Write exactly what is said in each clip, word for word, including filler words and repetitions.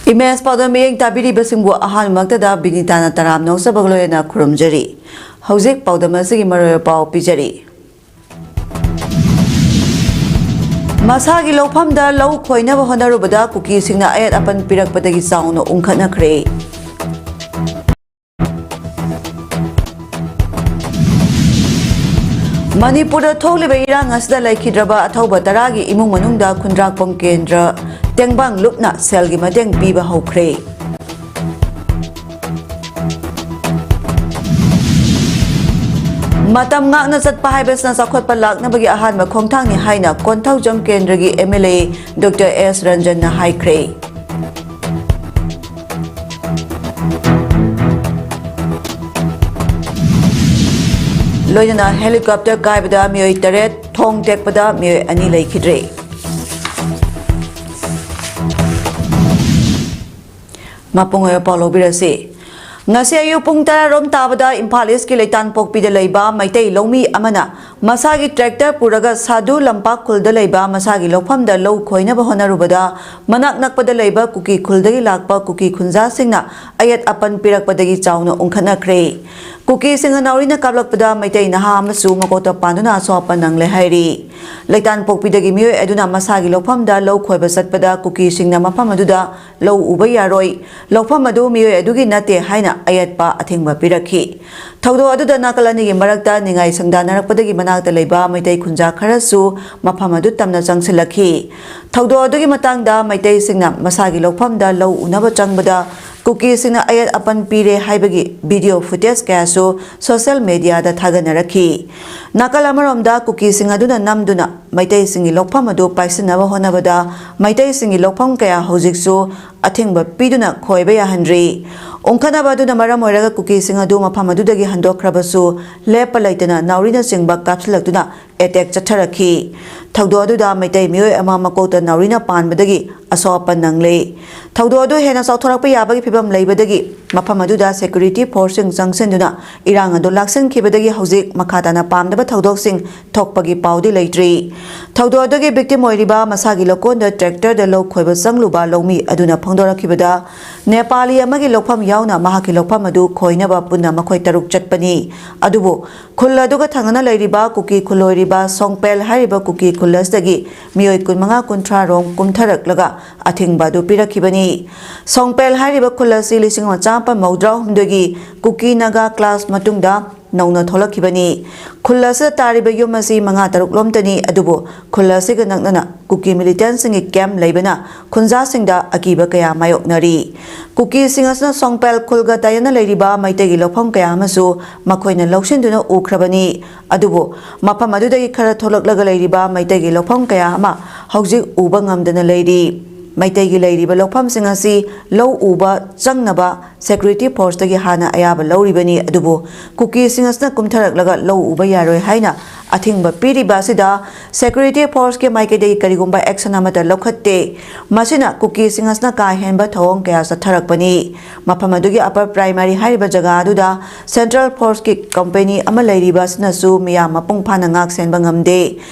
Image ꯄꯥꯎꯗꯝ ꯃꯤꯠꯌꯦꯡ ꯇꯥꯕꯤꯔꯤꯕꯁꯤꯡꯕꯨ ꯑꯍꯥꯟꯕꯃꯛꯇꯗ ꯕꯤꯅꯤꯇꯥꯅ ꯇꯔꯥꯝꯅ ꯑꯣꯛꯆꯕꯒ ꯂꯣꯏꯅꯅ ꯈꯨꯔꯨꯝꯖꯔꯤ꯫ ꯍꯧꯖꯤꯛ ꯄꯥꯎꯗꯝ ꯑꯁꯤꯒꯤ ꯃꯔꯨꯑꯣꯏꯕ ꯄꯥꯎ ꯄꯤꯖꯔꯤ꯫ ꯃꯁꯥꯒꯤ ꯂꯧꯐꯝꯗ ꯂꯧ ꯈꯣꯏꯅꯕ ꯍꯣꯠꯅꯔꯨꯕꯗ ꯀꯨꯀꯤꯁꯤꯡꯅ ꯑꯌꯦꯠ ꯑꯄꯟ ꯄꯤꯔꯛꯄꯗꯒꯤ ꯆꯥꯎꯅ ꯎꯪꯈꯠꯅꯈ꯭ꯔꯦ꯫ ꯃꯅꯤꯄꯨꯔꯗ ꯊꯣꯛꯂꯤꯕ ꯏꯔꯥꯡ ꯑꯁꯤꯗ ꯂꯩꯈꯤꯗ꯭ꯔꯕ ꯑꯊꯧꯕ ꯇꯔꯥꯒꯤ ꯏꯃꯨꯡ ꯃꯅꯨꯡꯗ ꯈꯨꯟꯗ꯭ꯔꯥꯛꯄꯝ ꯀꯦꯟꯗ꯭ꯔ ꯇꯦꯡꯕꯥꯡ ꯂꯨꯞꯅ ꯁꯦꯜꯒꯤ ꯃꯇꯦꯡ ꯄꯤꯕ ꯍꯧꯈ꯭ꯔꯦ꯫ ꯃꯇꯝ ꯉꯥꯛꯅ ꯆꯠꯄ ꯍꯥꯏꯕꯁꯤꯅ ꯆꯥꯎꯈꯠꯄ ꯂꯥꯛꯅꯕꯒꯤ ꯑꯍꯥꯟꯕ ꯈꯣꯡꯊꯥꯡꯅꯤ ꯍꯥꯏꯅ ꯀꯣꯟꯊꯧꯖꯝ ꯀꯦꯟꯗ꯭ꯔꯒꯤ M L A doctor S ꯔꯟꯖꯟꯅ ꯍꯥꯏꯈ꯭ꯔꯦ꯫ ꯂꯣꯏꯅꯅ ꯍꯦꯂꯤꯀꯣꯞꯇꯔ ꯀꯥꯏꯕꯗ ꯃꯤꯑꯣꯏ ꯇꯔꯦꯠ, ꯊꯣꯡ ꯇꯦꯛꯄꯗ ꯃꯤꯑꯣꯏ ꯑꯅꯤ ꯂꯩꯈꯤꯗ꯭ꯔꯦ꯫ ꯃꯄꯨꯡ ꯑꯣꯏꯕ ꯄꯥꯎ ꯂꯧꯕꯤꯔꯁꯤ꯫ ꯉꯁꯤ ꯑꯌꯨꯛ ꯄꯨꯡ ꯇꯔꯥ ꯔꯣꯝ ꯇꯥꯕꯗ ꯏꯝꯐꯥꯜ ꯏꯁꯀꯤ ꯂꯩꯇꯥꯟꯄꯣꯛꯄꯤꯗ ꯂꯩꯕ ꯃꯩꯇꯩ ꯂꯧꯃꯤ ꯑꯃꯅ ꯃꯁꯥꯒꯤ ꯇ꯭ꯔꯦꯛꯇꯔ ꯄꯨꯔꯒ ꯁꯥꯗꯨ ꯂꯝꯄꯥꯛ ꯈꯨꯜꯗ ꯂꯩꯕ ꯃꯁꯥꯒꯤ ꯂꯧꯐꯝꯗ ꯂꯧ ꯈꯣꯏꯅꯕ ꯍꯣꯠꯅꯔꯨꯕꯗ ꯃꯅꯥꯛ ꯅꯛꯄꯗ ꯂꯩꯕ ꯀꯨꯀꯤ ꯈꯨꯜꯗꯒꯤ ꯂꯥꯛꯄ ꯀꯨꯀꯤ ꯈꯨꯟꯖꯥꯁꯤꯡꯅ ꯑꯌꯦꯠ ꯑꯄꯟ ꯄꯤꯔꯛꯄꯗꯒꯤ ꯆꯥꯎꯅ ꯎꯪꯈꯠꯅꯈ꯭ꯔꯦ꯫ ꯀꯨꯀꯤꯁꯤꯡꯅ ꯅꯥꯎꯔꯤꯅ ꯀꯥꯞꯂꯛꯄꯗ ꯃꯩꯇꯩ ꯅꯍꯥ ꯑꯃꯁꯨ ꯃꯀꯣꯛꯇ ꯄꯥꯟꯗꯨꯅ ꯑꯁꯣꯛ ꯑꯄꯟ ꯅꯪꯂꯦ ꯍꯥꯏꯔꯤ꯫ ꯂꯩꯇꯥꯟꯄꯣꯛꯄꯤꯗꯒꯤ ꯃꯤꯑꯣꯏ ꯑꯗꯨꯅ ꯃꯁꯥꯒꯤ ꯂꯧꯐꯝꯗ ꯂꯧ ꯈꯣꯏꯕ ꯆꯠꯄꯗ ꯀꯨꯀꯤꯁꯤꯡꯅ ꯃꯐꯝ ꯑꯗꯨꯗ ꯂꯧ ꯎꯕ ꯌꯥꯔꯣꯏ, ꯂꯧꯐꯝ ꯑꯗꯨ ꯃꯤꯑꯣꯏ ꯑꯗꯨꯒꯤ ꯅꯠꯇꯦ ꯍꯥꯏꯅ ꯑꯌꯦꯠꯄ ꯑꯊꯤꯡꯕ ꯄꯤꯔꯛꯈꯤ꯫ ꯊꯧꯗꯣꯛ ꯑꯗꯨꯗ ꯅꯥꯀꯜ ꯑꯅꯤꯒꯤ ꯃꯔꯛꯇ ꯅꯤꯡꯉꯥꯏ ꯁꯪꯗꯥꯅꯔꯛꯄꯗꯒꯤ ꯃꯅꯥꯛꯇ ꯂꯩꯕ ꯃꯩꯇꯩ ꯈꯨꯟꯖꯥ ꯈꯔꯁꯨ ꯃꯐꯝ ꯑꯗꯨ ꯇꯝꯅ ꯆꯪꯁꯤꯜꯂꯛꯈꯤ꯫ ꯊꯧꯗꯣꯛ ꯑꯗꯨꯒꯤ ꯃꯇꯥꯡꯗ ꯃꯩꯇꯩꯁꯤꯡꯅ ꯃꯁꯥꯒꯤ ꯂꯧꯐꯝꯗ ꯂꯧ ꯎꯅꯕ ꯆꯪꯕꯗ ꯀꯨꯀꯤꯁꯤꯡꯅ ꯑꯌꯦꯠ ꯑꯄꯟ ꯄꯤꯔꯦ ꯍꯥꯏꯕꯒꯤ ꯚꯤꯗꯤꯑꯣ ꯐꯨꯇꯦꯖ ꯀꯌꯥꯁꯨ ꯁꯣꯁꯤꯌꯦꯜ ꯃꯦꯗꯤꯌꯥꯗ ꯊꯥꯒꯠꯅꯔꯛꯈꯤ꯫ ꯅꯥꯀꯜ ꯑꯃꯔꯣꯝꯗ ꯀꯨꯀꯤꯁꯤꯡ ꯑꯗꯨꯅ ꯅꯝꯗꯨꯅ ꯃꯩꯇꯩꯁꯤꯡꯒꯤ ꯂꯧꯐꯝ ꯑꯗꯨ ꯄꯥꯏꯁꯤꯟꯅꯕ ꯍꯣꯠꯅꯕꯗ ꯃꯩꯇꯩꯁꯤꯡꯒꯤ ꯂꯧꯐꯝ ꯀꯌꯥ ꯍꯧꯖꯤꯛꯁꯨ ꯑꯊꯤꯡꯕ ꯄꯤꯗꯨꯅ ꯈꯣꯏꯕ ꯌꯥꯍꯟꯗ꯭ꯔꯤ꯫ ꯎꯪꯈꯠꯅꯕ ꯑꯗꯨꯅ ꯃꯔꯝ ꯑꯣꯏꯔꯒ ꯀꯨꯀꯤꯁꯤꯡ ꯑꯗꯨ ꯃꯐꯝ ꯑꯗꯨꯗꯒꯤ ꯍꯟꯗꯣꯛꯈ꯭ꯔꯕꯁꯨ, ꯂꯦꯞꯄ ꯂꯩꯇꯅ ꯅꯥꯎꯔꯤꯅꯆꯤꯡꯕ ꯀꯥꯞꯁꯤꯜꯂꯛꯇꯨꯅ ꯑꯦꯇꯦꯛ ꯆꯠꯊꯔꯛꯈꯤ꯫ ꯊꯧꯗꯣꯛ ꯑꯗꯨꯗ ꯃꯩꯇꯩ ꯃꯤꯑꯣꯏ ꯑꯃ ꯃꯀꯣꯛꯇ ꯅꯥꯎꯔꯤꯅ ꯄꯥꯟꯕꯗꯒꯤ ꯑꯁꯣꯛ ꯑꯄꯟ ꯅꯪꯂꯦ꯫ ꯊꯧꯗꯣꯛ ꯑꯗꯨ ꯍꯦꯟꯅ ꯆꯥꯎꯊꯣꯔꯛꯄ ꯌꯥꯕꯒꯤ ꯐꯤꯕꯝ ꯂꯩꯕꯗꯒꯤ ꯃꯐꯝ ꯑꯗꯨꯗ ꯁꯦꯀ꯭ꯌꯨꯔꯤꯇꯤ ꯐꯣꯔꯁꯁꯤꯡ ꯆꯪꯁꯤꯟꯗꯨꯅ ꯏꯔꯥꯡ ꯑꯗꯨ ꯂꯥꯛꯁꯤꯟꯈꯤꯕꯗꯒꯤ ꯍꯧꯖꯤꯛ ꯃꯈꯥ ꯇꯥꯅ ꯄꯥꯝꯗꯕ ꯊꯧꯗꯣꯛꯁꯤꯡ ꯊꯣꯛꯄꯒꯤ ꯄꯥꯎꯗꯤ ꯂꯩꯇ꯭ꯔꯤ꯫ ꯊꯧꯗꯣꯛ ꯑꯗꯨꯒꯤ ꯚꯤꯛꯇꯤꯝ ꯑꯣꯏꯔꯤꯕ ꯃꯁꯥꯒꯤ ꯂꯧꯀꯣꯟꯗ ꯇ꯭ꯔꯦꯛꯇꯔꯗ ꯂꯧ ꯈꯣꯏꯕ ꯆꯪꯂꯨꯕ ꯂꯧꯃꯤ ꯑꯗꯨꯅ ꯐꯣꯡꯗꯣꯔꯛꯈꯤꯕꯗ, ꯅꯦꯄꯥꯂꯤ ꯑꯃꯒꯤ ꯂꯧꯐꯝ ꯌꯥꯎꯅ ꯃꯍꯥꯛꯀꯤ ꯂꯧꯐꯝ ꯑꯗꯨ ꯈꯣꯏꯅꯕ ꯄꯨꯟꯅ ꯃꯈꯣꯏ ꯇꯔꯨꯛ ꯆꯠꯄꯅꯤ꯫ ꯑꯗꯨꯕꯨ ꯈꯨꯜ ꯑꯗꯨꯒ ꯊꯪꯅꯅ ꯂꯩꯔꯤꯕ ꯀꯨꯀꯤ ꯈꯨꯜ ꯑꯣꯏꯔꯤꯕ ꯁꯣꯡꯄꯦꯜ ꯍꯥꯏꯔꯤꯕ ꯀꯨꯀꯤ ꯈꯨꯜ ꯑꯁꯤꯗꯒꯤ ꯃꯤꯑꯣꯏ ꯀꯨꯟꯃꯉꯥ ꯀꯨꯟꯊ꯭ꯔꯥ ꯔꯣꯝ ꯀꯨꯝꯊꯔꯛꯂꯒ ꯑꯊꯤꯡꯕ ꯑꯗꯨ ꯄꯤꯔꯛꯈꯤꯕꯅꯤ꯫ ꯁꯣꯡꯄꯦꯜ ꯍꯥꯏꯔꯤꯕ ꯈꯨꯜ ꯑꯁꯤ ꯂꯤꯁꯤꯡ ꯑꯃ ꯆꯥꯃꯥꯄꯟ ꯃꯧꯗ꯭ꯔꯥ ꯍꯨꯝꯗꯣꯏꯒꯤ ꯀꯨꯀꯤ ꯅꯥꯒꯥ ꯀ꯭ꯂꯥꯁ ꯃꯇꯨꯡꯗ ꯅꯧꯅ ꯊꯣꯛꯂꯛꯈꯤꯕꯅꯤ꯫ ꯈꯨꯜ ꯑꯁꯤꯗ ꯇꯥꯔꯤꯕ ꯌꯨꯝ ꯑꯁꯤ ꯃꯉꯥ ꯇꯔꯨꯛ ꯂꯣꯝꯇꯅꯤ, ꯑꯗꯨꯕꯨ ꯈꯨꯜ ꯑꯁꯤꯒ ꯅꯛꯅꯅ ꯀꯨꯀꯤ ꯃꯤꯂꯤꯇꯦꯟꯁꯤꯡꯒꯤ ꯀꯦꯝꯞ ꯂꯩꯕꯅ ꯈꯨꯟꯖꯥꯁꯤꯡꯗ ꯑꯀꯤꯕ ꯀꯌꯥ ꯃꯥꯌꯣꯛꯅꯔꯤ꯫ ꯀꯨꯀꯤꯁꯤꯡ ꯑꯁꯤꯅ ꯁꯣꯡꯄꯦꯜ ꯈꯨꯜꯒ ꯇꯥꯏꯅꯅ ꯂꯩꯔꯤꯕ ꯃꯩꯇꯩꯒꯤ ꯂꯧꯐꯝ ꯀꯌꯥ ꯑꯃꯁꯨ ꯃꯈꯣꯏꯅ ꯂꯧꯁꯤꯟꯗꯨꯅ ꯎꯈ꯭ꯔꯕꯅꯤ꯫ ꯑꯗꯨꯕꯨ ꯃꯐꯝ ꯑꯗꯨꯗꯒꯤ ꯈꯔ ꯊꯣꯛꯂꯛꯂꯒ ꯂꯩꯔꯤꯕ ꯃꯩꯇꯩꯒꯤ ꯂꯧꯐꯝ ꯀꯌꯥ ꯑꯃ ꯍꯧꯖꯤꯛ ꯎꯕ ꯉꯝꯗꯅ ꯂꯩꯔꯤ꯫ ꯃꯩꯇꯩꯒꯤ ꯂꯩꯔꯤꯕ ꯂꯧꯐꯝꯁꯤꯡ ꯑꯁꯤ ꯂꯧ ꯎꯕ ꯆꯪꯅꯕ ꯁꯦꯀ꯭ꯌꯨꯔꯤꯇꯤ ꯐꯣꯔꯁꯇꯒꯤ ꯍꯥꯟꯅ ꯑꯌꯥꯕ ꯂꯧꯔꯤꯕꯅꯤ, ꯑꯗꯨꯕꯨ ꯀꯨꯀꯤꯁꯤꯡ ꯑꯁꯤꯅ ꯀꯨꯝꯊꯔꯛꯂꯒ ꯂꯧ ꯎꯕ ꯌꯥꯔꯣꯏ ꯍꯥꯏꯅ ꯑꯊꯤꯡꯕ ꯄꯤꯔꯤꯕ ꯑꯁꯤꯗ ꯁꯦꯀ꯭ꯌꯨꯔꯤꯇꯤ ꯐꯣꯔꯁꯀꯤ ꯃꯥꯏꯀꯩꯗꯒꯤ ꯀꯔꯤꯒꯨꯝꯕ ꯑꯦꯛꯁꯟ ꯑꯃꯠꯇ ꯂꯧꯈꯠꯇꯦ꯫ ꯃꯁꯤꯅ ꯀꯨꯀꯤꯁꯤꯡ ꯑꯁꯤꯅ ꯀꯥ ꯍꯦꯟꯕ ꯊꯧꯑꯣꯡ ꯀꯌꯥ ꯆꯠꯊꯔꯛꯄꯅꯤ꯫ ꯃꯐꯝ ꯑꯗꯨꯒꯤ ꯑꯄꯔ ꯄ꯭ꯔꯥꯏꯃꯥꯔꯤ ꯍꯥꯏꯔꯤꯕ ꯖꯒꯥ ꯑꯗꯨꯗ ꯁꯦꯟꯇ꯭ꯔꯦꯜ ꯐꯣꯔꯁꯀꯤ ꯀꯝꯄꯦꯅꯤ ꯑꯃ ꯂꯩꯔꯤꯕ ꯑꯁꯤꯅꯁꯨ ꯃꯤꯌꯥꯝ ꯃꯄꯨꯡ ꯐꯥꯅ ꯉꯥꯛ ꯁꯦꯟꯕ ꯉꯝꯗꯦ꯫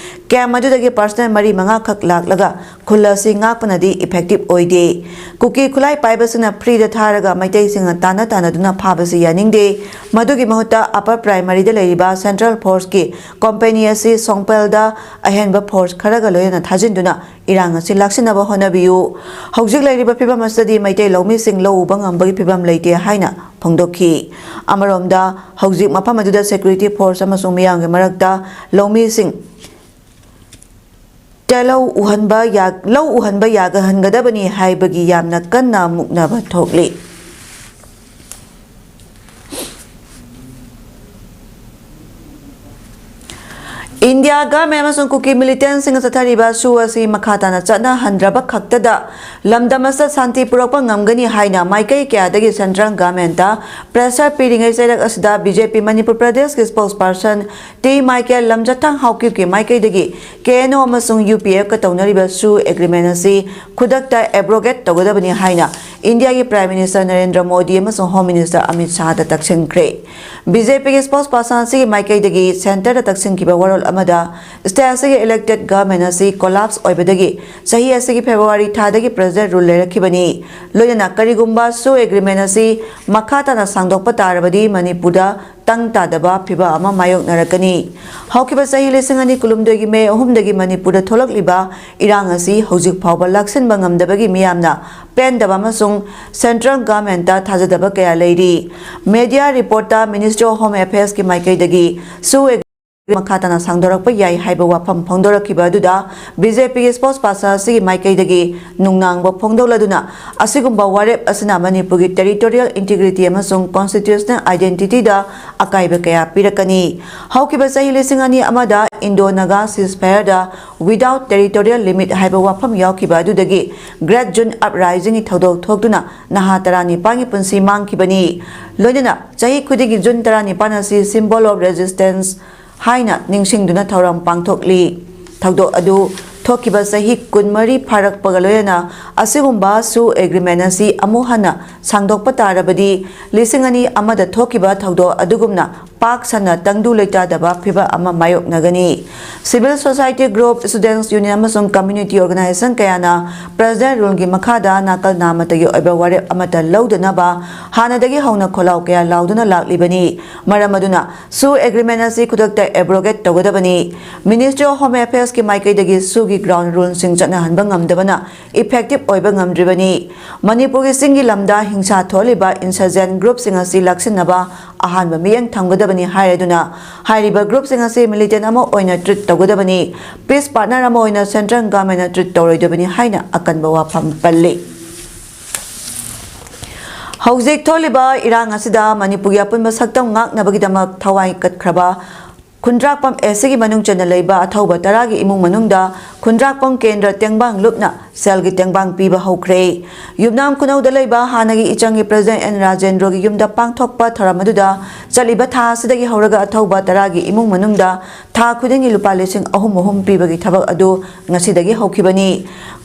ꯀꯦꯝꯞ ꯑꯗꯨꯗꯒꯤ ꯄꯔꯁꯅꯦꯜ ꯃꯔꯤ ꯃꯉꯥꯈꯛ ꯂꯥꯛꯂꯒ ꯈꯨꯜ ꯑꯁꯤ ꯉꯥꯛꯄꯅꯗꯤ ꯏꯐꯦꯛꯇꯤꯚ ꯑꯣꯏꯗꯦ꯫ ꯀꯨꯀꯤ ꯈꯨꯠꯂꯥꯏ ꯄꯥꯏꯕꯁꯤꯡꯅ ꯐ꯭ꯔꯤꯗ ꯊꯥꯔꯒ ꯃꯩꯇꯩꯁꯤꯡꯅ ꯇꯥꯟꯅ ꯇꯥꯟꯅꯗꯨꯅ ꯐꯥꯕꯁꯤ ꯌꯥꯅꯤꯡꯗꯦ꯫ ꯃꯗꯨꯒꯤ ꯃꯍꯨꯠꯇ ꯑꯄꯔ ꯄ꯭ꯔꯥꯏꯃꯥꯔꯤꯗ ꯂꯩꯔꯤꯕ ꯁꯦꯟꯇ꯭ꯔꯦꯜ ꯐꯣꯔꯁꯀꯤ ꯀꯣꯝꯄꯦꯅꯤ ꯑꯁꯤ ꯁꯣꯡꯄꯦꯜꯗ ꯑꯍꯦꯟꯕ ꯐꯣꯔꯁ ꯈꯔꯒ ꯂꯣꯏꯅꯅ ꯊꯥꯖꯤꯟꯗꯨꯅ ꯏꯔꯥꯡ ꯑꯁꯤ ꯂꯥꯛꯁꯤꯟꯅꯕ ꯍꯣꯠꯅꯕꯤꯌꯨ꯫ ꯍꯧꯖꯤꯛ ꯂꯩꯔꯤꯕ ꯐꯤꯕꯝ ꯑꯁꯤꯗꯗꯤ ꯃꯩꯇꯩ ꯂꯧꯃꯤꯁꯤꯡ ꯂꯧ ꯎꯕ ꯉꯝꯕꯒꯤ ꯐꯤꯕꯝ ꯂꯩꯇꯦ ꯍꯥꯏꯅ ꯐꯣꯡꯗꯣꯛꯈꯤ꯫ ꯑꯃꯔꯣꯝꯗ, ꯍꯧꯖꯤꯛ ꯃꯐꯝ ꯑꯗꯨꯗ ꯁꯦꯀ꯭ꯌꯨꯔꯤꯇꯤ ꯐꯣꯔꯁ ꯑꯃꯁꯨꯡ ꯃꯤꯌꯥꯝꯒꯤ ꯃꯔꯛꯇ ꯂꯧꯃꯤꯁꯤꯡ ꯇ ꯂꯧ ꯎꯍꯟꯕ ꯌꯥ-, ꯂꯧ ꯎꯍꯟꯕ ꯌꯥꯒꯍꯟꯒꯗꯕꯅꯤ ꯍꯥꯏꯕꯒꯤ ꯌꯥꯝꯅ ꯀꯟꯅ ꯃꯨꯛꯅꯕ ꯊꯣꯛꯂꯤ꯫ ꯏꯟꯗꯤꯌꯥ ꯒꯚꯔꯟꯃꯦꯟꯠ ꯑꯃꯁꯨꯡ ꯀꯨꯀꯤ ꯃꯤꯂꯤꯇꯦꯟꯠꯁꯤꯡꯅ ꯆꯠꯊꯔꯤꯕ ꯁꯨ ꯑꯁꯤ ꯃꯈꯥ ꯇꯥꯅ ꯆꯠꯅꯍꯟꯗ꯭ꯔꯕ ꯈꯛꯇꯗ ꯂꯝꯗꯝ ꯑꯁꯤꯗ ꯁꯥꯟꯇꯤ ꯄꯨꯔꯛꯄ ꯉꯝꯒꯅꯤ ꯍꯥꯏꯅ ꯃꯥꯏꯀꯩ ꯀꯌꯥꯗꯒꯤ ꯁꯦꯟꯇ꯭ꯔꯦꯜ ꯒꯚꯔꯟꯃꯦꯟꯠꯇ ꯄ꯭ꯔꯦꯁꯔ ꯄꯤꯔꯤꯉꯩ ꯆꯩꯔꯛ ꯑꯁꯤꯗ ꯕꯤ ꯖꯦ ꯄꯤ ꯃꯅꯤꯄꯨꯔ ꯄ꯭ꯔꯗꯦꯁꯀꯤ ꯁ꯭ꯄꯣꯛꯁ ꯄꯔꯁꯟ ꯇꯤ ꯃꯥꯏꯀꯦꯜ ꯂꯝꯖꯊꯥꯡ ꯍꯥꯎꯀꯤꯞꯀꯤ ꯃꯥꯏꯀꯩꯗꯒꯤ ꯀꯦ ꯑꯦꯟ ꯑꯣ ꯑꯃꯁꯨꯡ ꯌꯨ ꯄꯤ ꯑꯦꯐꯀ ꯇꯧꯅꯔꯤꯕ ꯁꯨ ꯑꯦꯒ꯭ꯔꯤꯃꯦꯟꯠ ꯑꯁꯤ ꯈꯨꯗꯛꯇ ꯑꯦꯕ꯭ꯔꯣꯒꯦꯠ ꯇꯧꯒꯗꯕꯅꯤ ꯍꯥꯏꯅ ꯏꯟꯗꯤꯌꯥꯒꯤ ꯄ꯭ꯔꯥꯏꯝ ꯃꯤꯅꯤꯁꯇꯔ ꯅꯔꯦꯟꯗ꯭ꯔ ꯃꯣꯗꯤ ꯑꯃꯁꯨꯡ ꯍꯣꯝ ꯃꯤꯅꯤꯁꯇꯔ ꯑꯃꯤꯠ ꯁꯥꯍꯗ ꯇꯛꯁꯤꯟꯈ꯭ꯔꯦ꯫ ꯕꯤ ꯖꯦ ꯄꯤꯒꯤ ꯁ꯭ꯄꯣꯛꯁ ꯄꯔꯁꯟ ꯑꯁꯤꯒꯤ ꯃꯥꯏꯀꯩꯗꯒꯤ ꯁꯦꯟꯇꯔꯗ ꯇꯛꯁꯤꯟꯈꯤꯕ ꯋꯥꯔꯣꯜ ꯑꯃꯗ, ꯁ꯭ꯇꯦꯠ ꯑꯁꯤꯒꯤ ꯏꯂꯦꯛꯇꯦꯗ ꯒꯚꯔꯟꯃꯦꯟꯠ ꯑꯁꯤ ꯀꯣꯂꯥꯞꯁ ꯑꯣꯏꯕꯗꯒꯤ ꯆꯍꯤ ꯑꯁꯤꯒꯤ ꯐꯦꯕ꯭ꯔꯨꯋꯥꯔꯤ ꯊꯥꯗꯒꯤ ꯄ꯭ꯔꯦꯁꯤꯗꯦꯟꯠ ꯔꯨꯜ ꯂꯩꯔꯛꯈꯤꯕꯅꯤ꯫ ꯂꯣꯏꯅꯅ ꯀꯔꯤꯒꯨꯝꯕ ꯁꯨ ꯑꯦꯒ꯭ꯔꯤꯃꯦꯟꯠ ꯑꯁꯤ ꯃꯈꯥ ꯇꯥꯅ ꯁꯥꯡꯗꯣꯛꯄ ꯇꯥꯔꯕꯗꯤ ꯃꯅꯤꯄꯨꯔꯗ ꯇꯪ ꯇꯥꯗꯕ ꯐꯤꯚꯝ ꯑꯃ ꯃꯥꯌꯣꯛꯅꯔꯛꯀꯅꯤ꯫ ꯍꯧꯈꯤꯕ ꯆꯍꯤ ꯂꯤꯁꯤꯡ ꯑꯅꯤ ꯀꯨꯟꯍꯨꯝꯗꯣꯏꯒꯤ ꯃꯦ ꯑꯍꯨꯝꯗꯒꯤ ꯃꯅꯤꯄꯨꯔꯗ ꯊꯣꯛꯂꯛꯂꯤꯕ ꯏꯔꯥꯡ ꯑꯁꯤ ꯍꯧꯖꯤꯛ ꯐꯥꯎꯕ ꯂꯥꯛꯁꯤꯟꯕ ꯉꯝꯗꯕꯒꯤ ꯃꯤꯌꯥꯝꯅ ꯄꯦꯟꯗꯕ ꯑꯃꯁꯨꯡ ꯁꯦꯟꯇ꯭ꯔꯦꯜ ꯒꯚꯔꯟꯃꯦꯟꯠꯇ ꯊꯥꯖꯗꯕ ꯀꯌꯥ ꯂꯩꯔꯤ꯫ ꯃꯦꯗꯤꯌꯥ ꯔꯤꯄꯣꯔꯠꯇ ꯃꯤꯅꯤꯁꯇ꯭ꯔꯤ ꯑꯣꯐ ꯍꯣꯝ ꯑꯦꯐꯤꯌꯔꯁꯀꯤ ꯃꯥꯏꯀꯩꯗꯒꯤ ꯁꯨ ꯃꯈꯥ ꯇꯥꯅ ꯁꯥꯡꯗꯣꯔꯛꯄ ꯌꯥꯏ ꯍꯥꯏꯕ ꯋꯥꯐꯝ ꯐꯣꯡꯗꯣꯔꯛꯈꯤꯕ ꯑꯗꯨꯗ ꯕꯤ ꯖꯦ ꯄꯤꯒꯤ ꯁ꯭ꯄꯣꯛꯁ ꯄꯔꯁꯟ ꯑꯁꯤꯒꯤ ꯃꯥꯏꯀꯩꯗꯒꯤ ꯅꯨꯡꯅꯥꯡꯕ ꯐꯣꯡꯗꯣꯛꯂꯗꯨꯅ, ꯑꯁꯤꯒꯨꯝꯕ ꯋꯥꯔꯦꯞ ꯑꯁꯤꯅ ꯃꯅꯤꯄꯨꯔꯒꯤ ꯇꯦꯔꯤꯇꯣꯔꯤꯌꯦꯜ ꯏꯟꯇꯤꯒ꯭ꯔꯤꯇꯤ ꯑꯃꯁꯨꯡ ꯀꯣꯟꯁꯇꯤꯇ꯭ꯌꯨꯁꯅꯦꯜ ꯑꯥꯏꯗꯦꯟꯇꯤꯇꯤꯗ ꯑꯀꯥꯏꯕ ꯀꯌꯥ ꯄꯤꯔꯛꯀꯅꯤ꯫ ꯍꯧꯈꯤꯕ ꯆꯍꯤ ꯂꯤꯁꯤꯡ ꯑꯅꯤ ꯑꯃꯗ ꯏꯟꯗꯣ ꯅꯥꯒꯥ ꯁꯤꯖꯐꯥꯌꯔꯗ without territorial limit ꯍꯥꯏꯕ ꯋꯥꯐꯝ ꯌꯥꯎꯈꯤꯕ ꯑꯗꯨꯗꯒꯤ ꯒ꯭ꯔꯦꯠ ꯖꯨꯟ ꯑꯞꯔꯥꯏꯖꯤꯡꯒꯤ ꯊꯧꯗꯣꯛ ꯊꯣꯛꯇꯨꯅ ꯅꯍꯥ ꯇꯔꯥꯅꯤꯄꯥꯟꯒꯤ ꯄꯨꯟꯁꯤ ꯃꯥꯡꯈꯤꯕꯅꯤ꯫ ꯂꯣꯏꯅꯅ ꯆꯍꯤ ꯈꯨꯗꯤꯡꯒꯤ ꯖꯨꯟ ꯇꯔꯥꯅꯤꯄꯥꯟ ꯑꯁꯤ symbol of resistance ꯍꯥꯏꯅ ꯅꯤꯡꯁꯤꯡꯗꯨꯅ ꯊꯧꯔꯝ ꯄꯥꯡꯊꯣꯛꯂꯤ꯫ ꯊꯧꯗꯣꯛ ꯑꯗꯨ ꯊꯣꯛꯈꯤꯕ ꯆꯍꯤ ꯀꯨꯟꯃꯔꯤ ꯐꯥꯔꯛꯄꯒ ꯂꯣꯏꯅꯅ ꯑꯁꯤꯒꯨꯝꯕ ꯁꯨ ꯑꯦꯒ꯭ꯔꯤꯃꯦꯟ ꯑꯁꯤ ꯑꯃꯨꯛ ꯍꯟꯅ ꯁꯥꯡꯗꯣꯛꯄ ꯇꯥꯔꯕꯗꯤ ꯂꯤꯁꯤꯡ ꯑꯅꯤ ꯑꯃꯗ ꯊꯣꯛꯈꯤꯕ ꯊꯧꯗꯣꯛ ꯑꯗꯨꯒꯨꯝꯅ ꯄꯥꯛ ꯁꯟꯅ ꯇꯪꯗꯨ ꯂꯩꯇꯥꯗꯕ ꯐꯤꯚꯝ ꯑꯃ ꯃꯥꯌꯣꯛꯅꯒꯅꯤ꯫ Civil society group, students union ꯑꯃꯁꯨꯡ community organization ꯀꯌꯥꯅ ꯄ꯭ꯔꯦꯁꯤꯗꯦꯟꯠ ꯔꯨꯜꯒꯤ ꯃꯈꯥꯗ ꯅꯥꯀꯜ ꯅꯥꯃꯠꯇꯒꯤ ꯑꯣꯏꯕ ꯋꯥꯔꯦꯞ ꯑꯃꯠꯇ ꯂꯧꯗꯅꯕ ꯍꯥꯟꯅꯗꯒꯤ ꯍꯧꯅ ꯈꯣꯜꯂꯥꯎ ꯀꯌꯥ ꯂꯥꯎꯗꯨꯅ ꯂꯥꯛꯂꯤꯕꯅꯤ꯫ ꯃꯔꯝ ꯑꯗꯨꯅ ꯁꯨ ꯑꯦꯒ꯭ꯔꯤꯃꯦꯟ ꯑꯁꯤ ꯈꯨꯗꯛꯇ ꯑꯦꯕ꯭ꯔꯣꯒꯦꯠ ꯇꯧꯒꯗꯕꯅꯤ꯫ ꯃꯤꯅꯤꯁꯇ꯭ꯔꯤ ꯑꯣꯐ ꯍꯣꯝ ꯑꯦꯐꯤꯌꯔꯁꯀꯤ ꯃꯥꯏꯀꯩꯗꯒꯤ ꯁꯨꯒꯤ ꯒ꯭ꯔꯥꯎꯟ ꯔꯨꯜꯁꯤꯡ ꯆꯠꯅꯍꯟꯕ ꯉꯝꯗꯕꯅ ꯏꯐꯦꯛꯇꯤꯚ ꯑꯣꯏꯕ ꯉꯝꯗ꯭ꯔꯤꯕꯅꯤ꯫ ꯃꯅꯤꯄꯨꯔꯒꯤ ꯆꯤꯡꯒꯤ ꯂꯝꯗ ꯍꯤꯡꯁꯥ ꯊꯣꯛꯍꯜꯂꯤꯕ ꯏꯟꯁꯔꯖꯦꯟ ꯒ꯭ꯔꯨꯞꯁꯤꯡ ꯑꯁꯤ ꯂꯥꯛꯁꯤꯟꯅꯕ ꯑꯍꯥꯟꯕ ꯃꯤꯠꯌꯦꯡ ꯊꯝꯒꯗꯕꯅꯤ ꯍꯥꯏꯔꯗꯨꯅ ꯍꯥꯏꯔꯤꯕ ꯒ꯭ꯔꯨꯞꯁꯤꯡ ꯑꯁꯤ ꯃꯤꯂꯤꯇꯦꯟ ꯑꯃ ꯑꯣꯏꯅ ꯇ꯭ꯔꯤꯠ ꯇꯧꯒꯗꯕꯅꯤ꯫ ꯄꯤꯁ ꯄꯥꯔꯠꯅꯔ ꯑꯃ ꯑꯣꯏꯅ ꯁꯦꯟꯇ꯭ꯔꯦꯜ ꯒꯚꯔꯟꯃꯦꯟꯠꯅ ꯇ꯭ꯔꯤꯠ ꯇꯧꯔꯣꯏꯗꯕꯅꯤ ꯍꯥꯏꯅ ꯑꯀꯟꯕ ꯋꯥꯐꯝ ꯄꯜꯂꯤ꯫ ꯍꯧꯖꯤꯛ ꯊꯣꯛꯂꯤꯕ ꯏꯔꯥꯡ ꯑꯁꯤꯗ ꯃꯅꯤꯄꯨꯔꯒꯤ ꯑꯄꯨꯟꯕ ꯁꯛꯇꯝ ꯉꯥꯛꯅꯕꯒꯤꯗꯃꯛ ꯊꯋꯥꯏ ꯀꯠꯈ꯭ꯔꯕ ꯈꯨꯟꯗ꯭ꯔꯥꯛꯄꯝ ꯑꯦꯁ ꯁꯤꯒꯤ ꯃꯅꯨꯡ ꯆꯟꯅ ꯂꯩꯕ ꯑꯊꯧꯕ ꯇꯔꯥꯒꯤ ꯏꯃꯨꯡ ꯃꯅꯨꯡꯗ ꯈꯨꯟꯗ꯭ꯔꯥꯛꯄꯝ ꯀꯦꯟꯗ꯭ꯔ ꯇꯦꯡꯕꯥꯡ ꯂꯨꯞꯅ ꯁꯦꯜꯒꯤ ꯇꯦꯡꯕꯥꯡ ꯄꯤꯕ ꯍꯧꯈ꯭ꯔꯦ꯫ ꯌꯨꯝꯅꯥꯝ ꯈꯨꯅꯧꯗ ꯂꯩꯕ ꯍꯥꯟꯅꯒꯤ ꯏꯆꯪꯒꯤ ꯄ꯭ꯔꯦꯁꯤꯗꯦꯟꯠ ꯑꯦꯟ ꯔꯥꯖꯦꯟꯗ꯭ꯔꯣꯒꯤ ꯌꯨꯝꯗ ꯄꯥꯡꯊꯣꯛꯄ ꯊꯧꯔꯝ ꯑꯗꯨꯗ ꯆꯠꯂꯤꯕ ꯊꯥ ꯑꯁꯤꯗꯒꯤ ꯍꯧꯔꯒ ꯑꯊꯧꯕ ꯇꯔꯥꯒꯤ ꯏꯃꯨꯡ ꯃꯅꯨꯡꯗ ꯊꯥ ꯈꯨꯗꯤꯡꯒꯤ ꯂꯨꯄꯥ ꯂꯤꯁꯤꯡ ꯑꯍꯨꯝ ꯑꯍꯨꯝ ꯄꯤꯕꯒꯤ ꯊꯕꯛ ꯑꯗꯨ ꯉꯁꯤꯗꯒꯤ ꯍꯧꯈꯤꯕꯅꯤ꯫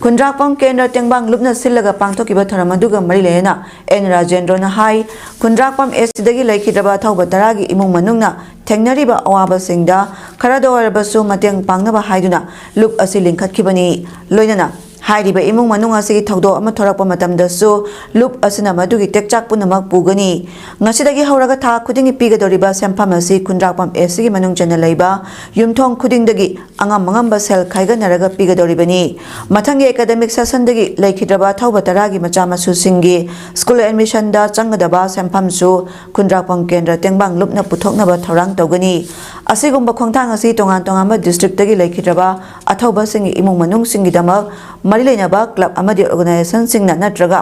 ꯈꯨꯟꯗ꯭ꯔꯥꯛꯄꯝ ꯀꯦꯟꯗ꯭ꯔ ꯇꯦꯡꯕꯥꯡ ꯂꯨꯞꯅ ꯁꯤꯜꯂꯒ ꯄꯥꯡꯊꯣꯛꯈꯤꯕ ꯊꯧꯔꯝ ꯑꯗꯨꯒ ꯃꯔꯤ ꯂꯩꯅꯅ ꯑꯦꯟ ꯔꯥꯖꯦꯟꯗ꯭ꯔꯣꯅ ꯍꯥꯏ, ꯈꯨꯟꯗ꯭ꯔꯥꯛꯄꯝ ꯑꯦꯁ ꯁꯤꯗꯒꯤ ꯂꯩꯈꯤꯗ꯭ꯔꯕ ꯑꯊꯧꯕ ꯇꯔꯥꯒꯤ ꯏꯃꯨꯡ ꯃꯅꯨꯡꯅ ꯊꯦꯡꯅꯔꯤꯕ ꯑꯋꯥꯕꯁꯤꯡꯗ ꯈꯔꯗ ꯑꯣꯏꯔꯕꯁꯨ ꯃꯇꯦꯡ ꯄꯥꯡꯅꯕ ꯍꯥꯏꯗꯨꯅ ꯂꯨꯞ ꯑꯁꯤ ꯂꯤꯡꯈꯠꯈꯤꯕꯅꯤ꯫ ꯂꯣꯏꯅꯅ ꯍꯥꯏꯔꯤꯕ ꯏꯃꯨꯡ ꯃꯅꯨꯡ ꯑꯁꯤꯒꯤ ꯊꯧꯗꯣꯛ ꯑꯃ ꯊꯣꯔꯛꯄ ꯃꯇꯝꯗꯁꯨ ꯂꯨꯞ ꯑꯁꯤꯅ ꯃꯗꯨꯒꯤ ꯇꯦꯛꯆꯥꯛ ꯄꯨꯝꯅꯃꯛ ꯄꯨꯒꯅꯤ꯫ ꯉꯁꯤꯗꯒꯤ ꯍꯧꯔꯒ ꯊꯥ ꯈꯨꯗꯤꯡꯒꯤ ꯄꯤꯒꯗꯧꯔꯤꯕ ꯁꯦꯟꯐꯝ ꯑꯁꯤ ꯈꯨꯟꯗ꯭ꯔꯥꯛꯄꯝ ꯑꯦꯁ ꯁꯤꯒꯤ ꯃꯅꯨꯡ ꯆꯟꯅ ꯂꯩꯕ ꯌꯨꯝꯊꯣꯡ ꯈꯨꯗꯤꯡꯗꯒꯤ ꯑꯉꯝ ꯑꯉꯝꯕ ꯁꯦꯜ ꯈꯥꯏꯒꯠꯅꯔꯒ ꯄꯤꯒꯗꯧꯔꯤꯕꯅꯤ꯫ ꯃꯊꯪꯒꯤ ꯑꯦꯀꯥꯗꯃꯤꯛ ꯁꯦꯁꯟꯗꯒꯤ ꯂꯩꯈꯤꯗ꯭ꯔꯕ ꯑꯊꯧꯕ ꯇꯔꯥꯒꯤ ꯃꯆꯥ ꯃꯁꯨꯁꯤꯡꯒꯤ ꯁ꯭ꯀꯨꯜ ꯑꯦꯗꯃꯤꯁꯟꯗ ꯆꯪꯒꯗꯕ ꯁꯦꯟꯐꯝꯁꯨ ꯈꯨꯟꯗ꯭ꯔꯥꯛꯄꯝ ꯀꯦꯟꯗ꯭ꯔ ꯇꯦꯡꯕꯥꯡ ꯂꯨꯞꯅ ꯄꯨꯊꯣꯛꯅꯕ ꯊꯧꯔꯥꯡ ꯇꯧꯒꯅꯤ꯫ ꯑꯁꯤꯒꯨꯝꯕ ꯈꯣꯡꯊꯥꯡ ꯑꯁꯤ ꯇꯣꯉꯥꯟ ꯇꯣꯉꯥꯟꯕ ꯗꯤꯁꯇ꯭ꯔꯤꯛꯇꯒꯤ ꯂꯩꯈꯤꯗ꯭ꯔꯕ ꯑꯊꯧꯕꯁꯤꯡꯒꯤ ꯏꯃꯨꯡ ꯃꯅꯨꯡꯁꯤꯡꯒꯤꯗꯃꯛ ꯃꯔꯤ ꯂꯩꯅꯕ ꯀ꯭ꯂꯕ ꯑꯃꯗꯤ ꯑꯣꯔꯒꯅꯥꯏꯖꯦꯁꯟꯁꯤꯡꯅ ꯅꯠꯇ꯭ꯔꯒ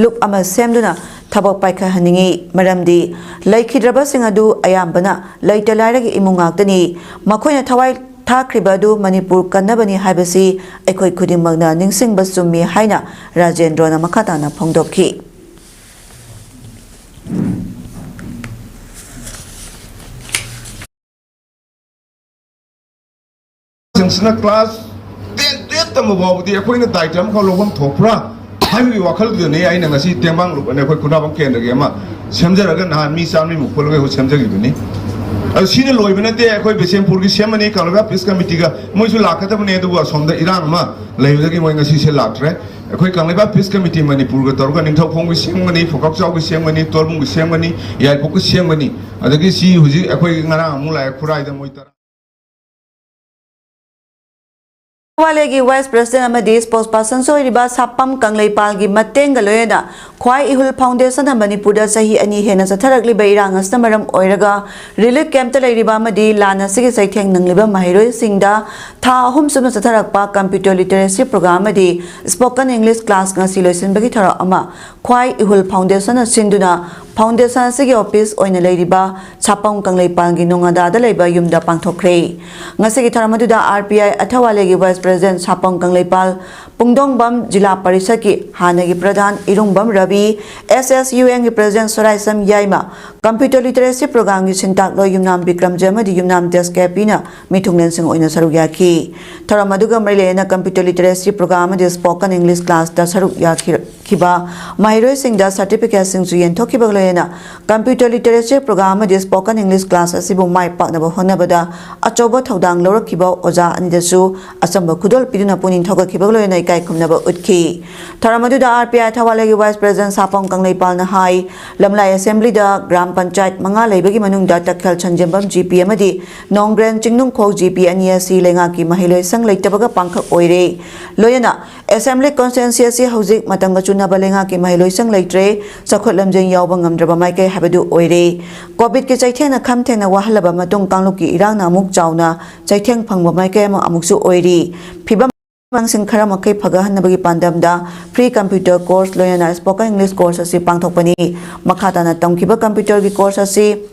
ꯂꯨꯞ ꯑꯃ ꯁꯦꯝꯗꯨꯅ ꯊꯕꯛ ꯄꯥꯏꯈꯠꯍꯟꯅꯤꯡꯏ꯫ ꯃꯔꯝꯗꯤ ꯂꯩꯈꯤꯗ꯭ꯔꯕꯁꯤꯡ ꯑꯗꯨ ꯑꯌꯥꯝꯕꯅ ꯂꯩꯇ ꯂꯥꯏꯔꯒꯤ ꯏꯃꯨꯡ ꯉꯥꯛꯇꯅꯤ꯫ ꯃꯈꯣꯏꯅ ꯊꯋꯥꯏ ꯊꯥꯈ꯭ꯔꯤꯕ ꯑꯗꯨ ꯃꯅꯤꯄꯨꯔ ꯀꯟꯅꯕꯅꯤ ꯍꯥꯏꯕꯁꯤ ꯑꯩꯈꯣꯏ ꯈꯨꯗꯤꯡꯃꯛꯅ ꯅꯤꯡꯁꯤꯡꯕ ꯆꯨꯝꯃꯤ ꯍꯥꯏꯅ ꯔꯥꯖꯦꯟꯗ꯭ꯔꯣꯅ ꯃꯈꯥ ꯇꯥꯅ ꯐꯣꯡꯗꯣꯛꯈꯤ꯫ ꯁꯤꯡꯁꯤꯅ ꯀ꯭ꯂꯥꯁ ꯇꯦꯟ, ꯇꯨꯌꯦꯜꯞ ꯇꯝꯕ ꯐꯥꯎꯕꯗꯤ ꯑꯩꯈꯣꯏꯅ ꯗꯥꯏꯇ ꯑꯃꯈꯛ ꯂꯧꯐꯝ ꯊꯣꯛꯄ꯭ꯔꯥ ꯍꯥꯏꯕꯒꯤ ꯋꯥꯈꯜꯗꯨꯗꯅꯤ ꯑꯩꯅ ꯉꯁꯤ ꯇꯦꯡꯕꯥꯡ ꯂꯨꯞ ꯑꯅ ꯑꯩꯈꯣꯏ ꯈꯨꯟꯗ꯭ꯔꯥꯛꯄꯝ ꯀꯦꯟꯗ꯭ꯔꯒꯤ ꯑꯃ ꯁꯦꯝꯖꯔꯒ ꯅꯍꯥꯟ ꯃꯤ ꯆꯥꯝꯃꯔꯤꯃꯨꯛ ꯄꯨꯜꯂꯒ ꯑꯩꯈꯣꯏ ꯁꯦꯝꯖꯈꯤꯕꯅꯤ꯫ ꯑꯗꯨ ꯁꯤꯅ ꯂꯣꯏꯕ ꯅꯠꯇꯦ, ꯑꯩꯈꯣꯏ ꯕꯤꯁꯦꯝꯄꯨꯔꯒꯤ ꯁꯦꯝꯃꯅꯤ, ꯀꯪꯂꯩꯄꯥꯛ ꯄꯤꯁ ꯀꯃꯤꯇꯤꯒ ꯃꯣꯏꯁꯨ ꯂꯥꯛꯀꯗꯕꯅꯦ, ꯑꯗꯨꯕꯨ ꯑꯁꯣꯝꯗ ꯏꯔꯥꯡ ꯑꯃ ꯂꯩꯕꯗꯒꯤ ꯃꯣꯏ ꯉꯁꯤꯁꯦ ꯂꯥꯛꯇ꯭ꯔꯦ꯫ ꯑꯩꯈꯣꯏ ꯀꯪꯂꯩꯄꯥꯛ ꯄꯤꯁ ꯀꯃꯤꯇꯤ ꯃꯅꯤꯄꯨꯔꯒ ꯇꯧꯔꯒ ꯅꯤꯡꯊꯧꯈꯣꯡꯒꯤ ꯁꯦꯝꯒꯅꯤ, ꯐꯣꯀꯥꯛꯆꯥꯎꯒꯤ ꯁꯦꯝꯒꯅꯤ, ꯇꯣꯔꯕꯨꯡꯒꯤ ꯁꯦꯝꯒꯅꯤ, ꯌꯥꯏꯔꯤꯄꯣꯛꯀꯤ ꯁꯦꯝꯒꯅꯤ, ꯑꯗꯒꯤ ꯁꯤ ꯍꯧꯖꯤꯛ ꯑꯩꯈꯣꯏ ꯉꯔꯥꯡ ꯑꯃꯨꯛ ꯂꯥꯛꯑꯦ ꯈꯨꯔꯥꯏꯗ ꯃꯣꯏ ꯇꯔꯥ ꯋꯥꯂꯦꯒꯤ ꯋꯥꯏꯁ ꯄ꯭ꯔꯁꯤꯗꯦꯟ ꯑꯃꯗꯤ ꯁ꯭ꯄꯣꯛꯁ ꯄꯥꯔꯁꯟꯁꯨ ꯑꯣꯏꯔꯤꯕ ꯁꯥꯄꯝ ꯀꯪꯂꯩꯄꯥꯜꯒꯤ ꯃꯇꯦꯡꯒ ꯂꯣꯏꯅꯅ ꯈ꯭ꯋꯥꯏ ꯏꯍꯨꯜ ꯐꯥꯎꯟꯗꯦꯁꯟꯅ ꯃꯅꯤꯄꯨꯔꯗ ꯆꯍꯤ ꯑꯅꯤ ꯍꯦꯟꯅ ꯆꯠꯊꯔꯛꯂꯤꯕ ꯏꯔꯥꯡ ꯑꯁꯤꯅ ꯃꯔꯝ ꯑꯣꯏꯔꯒ ꯔꯤꯂꯤꯐ ꯀꯦꯝꯞꯇ ꯂꯩꯔꯤꯕ ꯑꯃꯗꯤ ꯂꯥꯟ ꯑꯁꯤꯒꯤ ꯆꯩꯊꯦꯡ ꯅꯪꯂꯤꯕ ꯃꯍꯩꯔꯣꯏꯁꯤꯡꯗ ꯊꯥ ꯑꯍꯨꯝ ꯆꯨꯞꯅ ꯆꯠꯊꯔꯛꯄ ꯀꯝꯄ꯭ꯌꯨꯇꯔ ꯂꯤꯇꯔꯦꯁꯤ ꯄ꯭ꯔꯣꯒ꯭ꯔꯥꯝ ꯑꯃꯗꯤ ꯁ꯭ꯄꯣꯀꯟ ꯏꯪꯂꯤꯁ ꯀ꯭ꯂꯥꯁ ꯉꯁꯤ ꯂꯣꯏꯁꯤꯟꯕꯒꯤ ꯊꯧꯔꯝ ꯑꯃ ꯈ꯭ꯋꯥꯏ ꯏꯍꯨꯜ ꯐꯥꯎꯟꯗꯦꯁꯟꯅ ꯁꯤꯟꯗꯨꯅ ꯐꯥꯎꯟꯗꯦꯁꯟ ꯑꯁꯤꯒꯤ ꯑꯣꯐꯤꯁ ꯑꯣꯏꯅ ꯂꯩꯔꯤꯕ ꯁꯥꯄꯝ ꯀꯪꯂꯩꯄꯥꯜꯒꯤ ꯅꯣꯉꯥꯗꯥꯗ ꯂꯩꯕ ꯌꯨꯝꯗ ꯄꯥꯡꯊꯣꯛꯈ꯭ꯔꯦ꯫ ꯉꯁꯤꯒꯤ ꯊꯧꯔꯝ ꯑꯗꯨꯗ ꯑꯥꯔ ꯄꯤ ꯑꯥꯏ ꯑꯊꯧꯋꯥꯂꯦꯒꯤ ꯚꯥꯏꯁ ꯄ꯭ꯔꯁꯤꯗꯦꯟ ꯁꯥꯄꯝ ꯀꯪꯂꯩꯄꯥꯜ, ꯄꯨꯡꯗꯣꯡꯕꯝ ꯖꯤꯂꯥ ꯄꯔꯤꯁꯠꯀꯤ ꯍꯥꯟꯅꯒꯤ ꯄ꯭ꯔꯙꯥꯟ Irungbam Rabi, S S U ꯑꯦꯝꯒꯤ president Soraisam Yaima, computer literacy ꯄ꯭ꯔꯣꯒ꯭ꯔꯥꯝꯒꯤ ꯁꯤꯟꯇꯥꯛꯂꯣꯏ ꯌꯨꯝꯅꯥꯝ ꯕꯤꯀ꯭ꯔꯝꯖꯦ ꯑꯃꯗꯤ ꯌꯨꯝꯅꯥꯝ ꯇꯦꯁꯀꯦꯄꯤꯅ ꯃꯤꯊꯨꯡꯂꯦꯟꯁꯤꯡ ꯑꯣꯏꯅ ꯁꯔꯨꯛ ꯌꯥꯈꯤ꯫ ꯊꯧꯔꯝ ꯑꯗꯨꯒ ꯃꯔꯤ ꯂꯩꯅꯅ ꯀꯝꯄ꯭ꯌꯨꯇꯔ ꯂꯤꯇꯔꯦꯁꯤ ꯄ꯭ꯔꯣꯒ꯭ꯔꯥꯝ ꯑꯃꯗꯤ ꯁ꯭ꯄꯣꯀꯟ ꯏꯪꯂꯤꯁ ꯀ꯭ꯂꯥꯁꯇ ꯁꯔꯨꯛ ꯌꯥꯈꯤꯕ ꯃꯍꯩꯔꯣꯏꯁꯤꯡꯗ ꯁꯥꯔꯇꯤꯐꯤꯀꯦꯠꯁꯤꯡꯁꯨ ꯌꯦꯟꯊꯣꯛꯈꯤꯕꯒ ꯂꯣꯏꯅꯅ ꯀꯝꯄ꯭ꯌꯨꯇꯔ ꯂꯤꯇꯔꯦꯁꯤ ꯄ꯭ꯔꯣꯒ꯭ꯔꯥꯝ ꯑꯃꯗꯤ ꯁ꯭ꯄꯣꯀꯟ ꯏꯪꯂꯤꯁ ꯀ꯭ꯂꯥꯁ ꯑꯁꯤꯕꯨ ꯃꯥꯏ ꯄꯥꯛꯅꯕ ꯍꯣꯠꯅꯕꯗ ꯑꯆꯧꯕ ꯊꯧꯗꯥꯡ ꯂꯧꯔꯛꯈꯤꯕ ꯑꯣꯖꯥ ꯑꯅꯤꯗꯁꯨ ꯑꯆꯝꯕ ꯈꯨꯗꯣꯜ ꯄꯤꯗꯨꯅ ꯄꯨꯛꯅꯤꯡ ꯊꯧꯒꯠꯈꯤꯕꯒ ꯂꯣꯏꯅꯅ ꯏꯀꯥꯏ ꯈꯨꯝꯅꯕ ꯎꯠꯈꯤ꯫ ꯊꯧꯔꯝ ꯑꯗꯨꯗ ꯑꯥꯔ ꯄꯤ ꯑꯥꯏ ꯊꯧꯕꯥꯜ ꯂꯩꯒꯤ ꯚꯥꯏꯁ ꯄ꯭ꯔꯁꯤꯗꯦꯟ ꯁꯥꯄꯝ ꯀꯪꯂꯩꯄꯥꯜꯅ ꯍꯥꯏ, ꯂꯝꯂꯥꯏ ꯑꯦꯁꯦꯝꯕ꯭ꯂꯤꯗ ꯒ꯭ꯔꯥꯝ ꯄꯟꯆꯥꯌꯠ ꯃꯉꯥ ꯂꯩꯕꯒꯤ ꯃꯅꯨꯡꯗ ꯇꯈꯦꯜ ꯁꯟꯖꯦꯝꯕꯝ ꯖꯤ ꯄꯤ ꯑꯃꯗꯤ ꯅꯣꯡꯒ꯭ꯔꯦꯟ ꯆꯤꯡꯅꯨꯡꯈꯣꯛ ꯖꯤ ꯄꯤ ꯑꯅꯤ ꯑꯁꯤ ꯂꯩꯉꯥꯛꯀꯤ ꯃꯍꯩꯂꯣꯏꯁꯪ ꯂꯩꯇꯕꯒ ꯄꯥꯡꯈꯛ ꯑꯣꯏꯔꯦ꯫ ꯂꯣꯏꯅꯅ ꯑꯦꯁꯦꯝꯕ꯭ꯂꯤ ꯀꯣꯟꯁꯇꯤꯇ꯭ꯋꯦꯟꯁꯤ ꯑꯁꯤ ꯍꯧꯖꯤꯛ ꯃꯇꯝꯒ ꯆꯨꯅꯕ ꯂꯩꯉꯥꯛꯀꯤ ꯃꯍꯩꯂꯣꯏꯁꯪ ꯂꯩꯇ꯭ꯔꯦ, ꯆꯥꯎꯈꯠ ꯂꯝꯖꯦꯜ ꯌꯥꯎꯕ ꯉꯝꯗ꯭ꯔꯕ ꯃꯥꯏꯀꯩ ꯍꯥꯏꯕꯗꯨ ꯑꯣꯏꯔꯦ꯫ ꯀꯣꯚꯤꯗꯀꯤ ꯆꯩꯊꯦꯡꯅ ꯈꯝ ꯊꯦꯡꯅ ꯋꯥꯍꯜꯂꯕ ꯃꯇꯨꯡ ꯀꯥꯡꯂꯨꯞꯀꯤ ꯏꯔꯥꯡꯅ ꯑꯃꯨꯛ ꯆꯥꯎꯅ ꯆꯩꯊꯦꯡ ꯐꯪꯕ ꯃꯥꯏꯀꯩ ꯑꯃ ꯑꯃꯨꯛꯁꯨ ꯑꯣꯏꯔꯤ꯫ ꯐꯤꯕꯝ ꯑꯉꯥꯡꯁꯤꯡ ꯈꯔ ꯃꯈꯩ ꯐꯒꯠꯍꯟꯅꯕꯒꯤ ꯄꯥꯟꯗꯝꯗ ꯐ꯭ꯔꯤ ꯀꯝꯄ꯭ꯌꯨꯇꯔ ꯀꯣꯔꯁ ꯂꯣꯏꯅꯅ ꯁ꯭ꯄꯣꯀꯟ ꯏꯪꯂꯤꯁ ꯀꯣꯔꯁ ꯑꯁꯤ ꯄꯥꯡꯊꯣꯛꯄꯅꯤ꯫ ꯃꯈꯥ ꯇꯥꯅ ꯇꯝꯈꯤꯕ ꯀꯝꯄ꯭ꯌꯨꯇꯔꯒꯤ ꯀꯣꯔꯁ ꯑꯁꯤ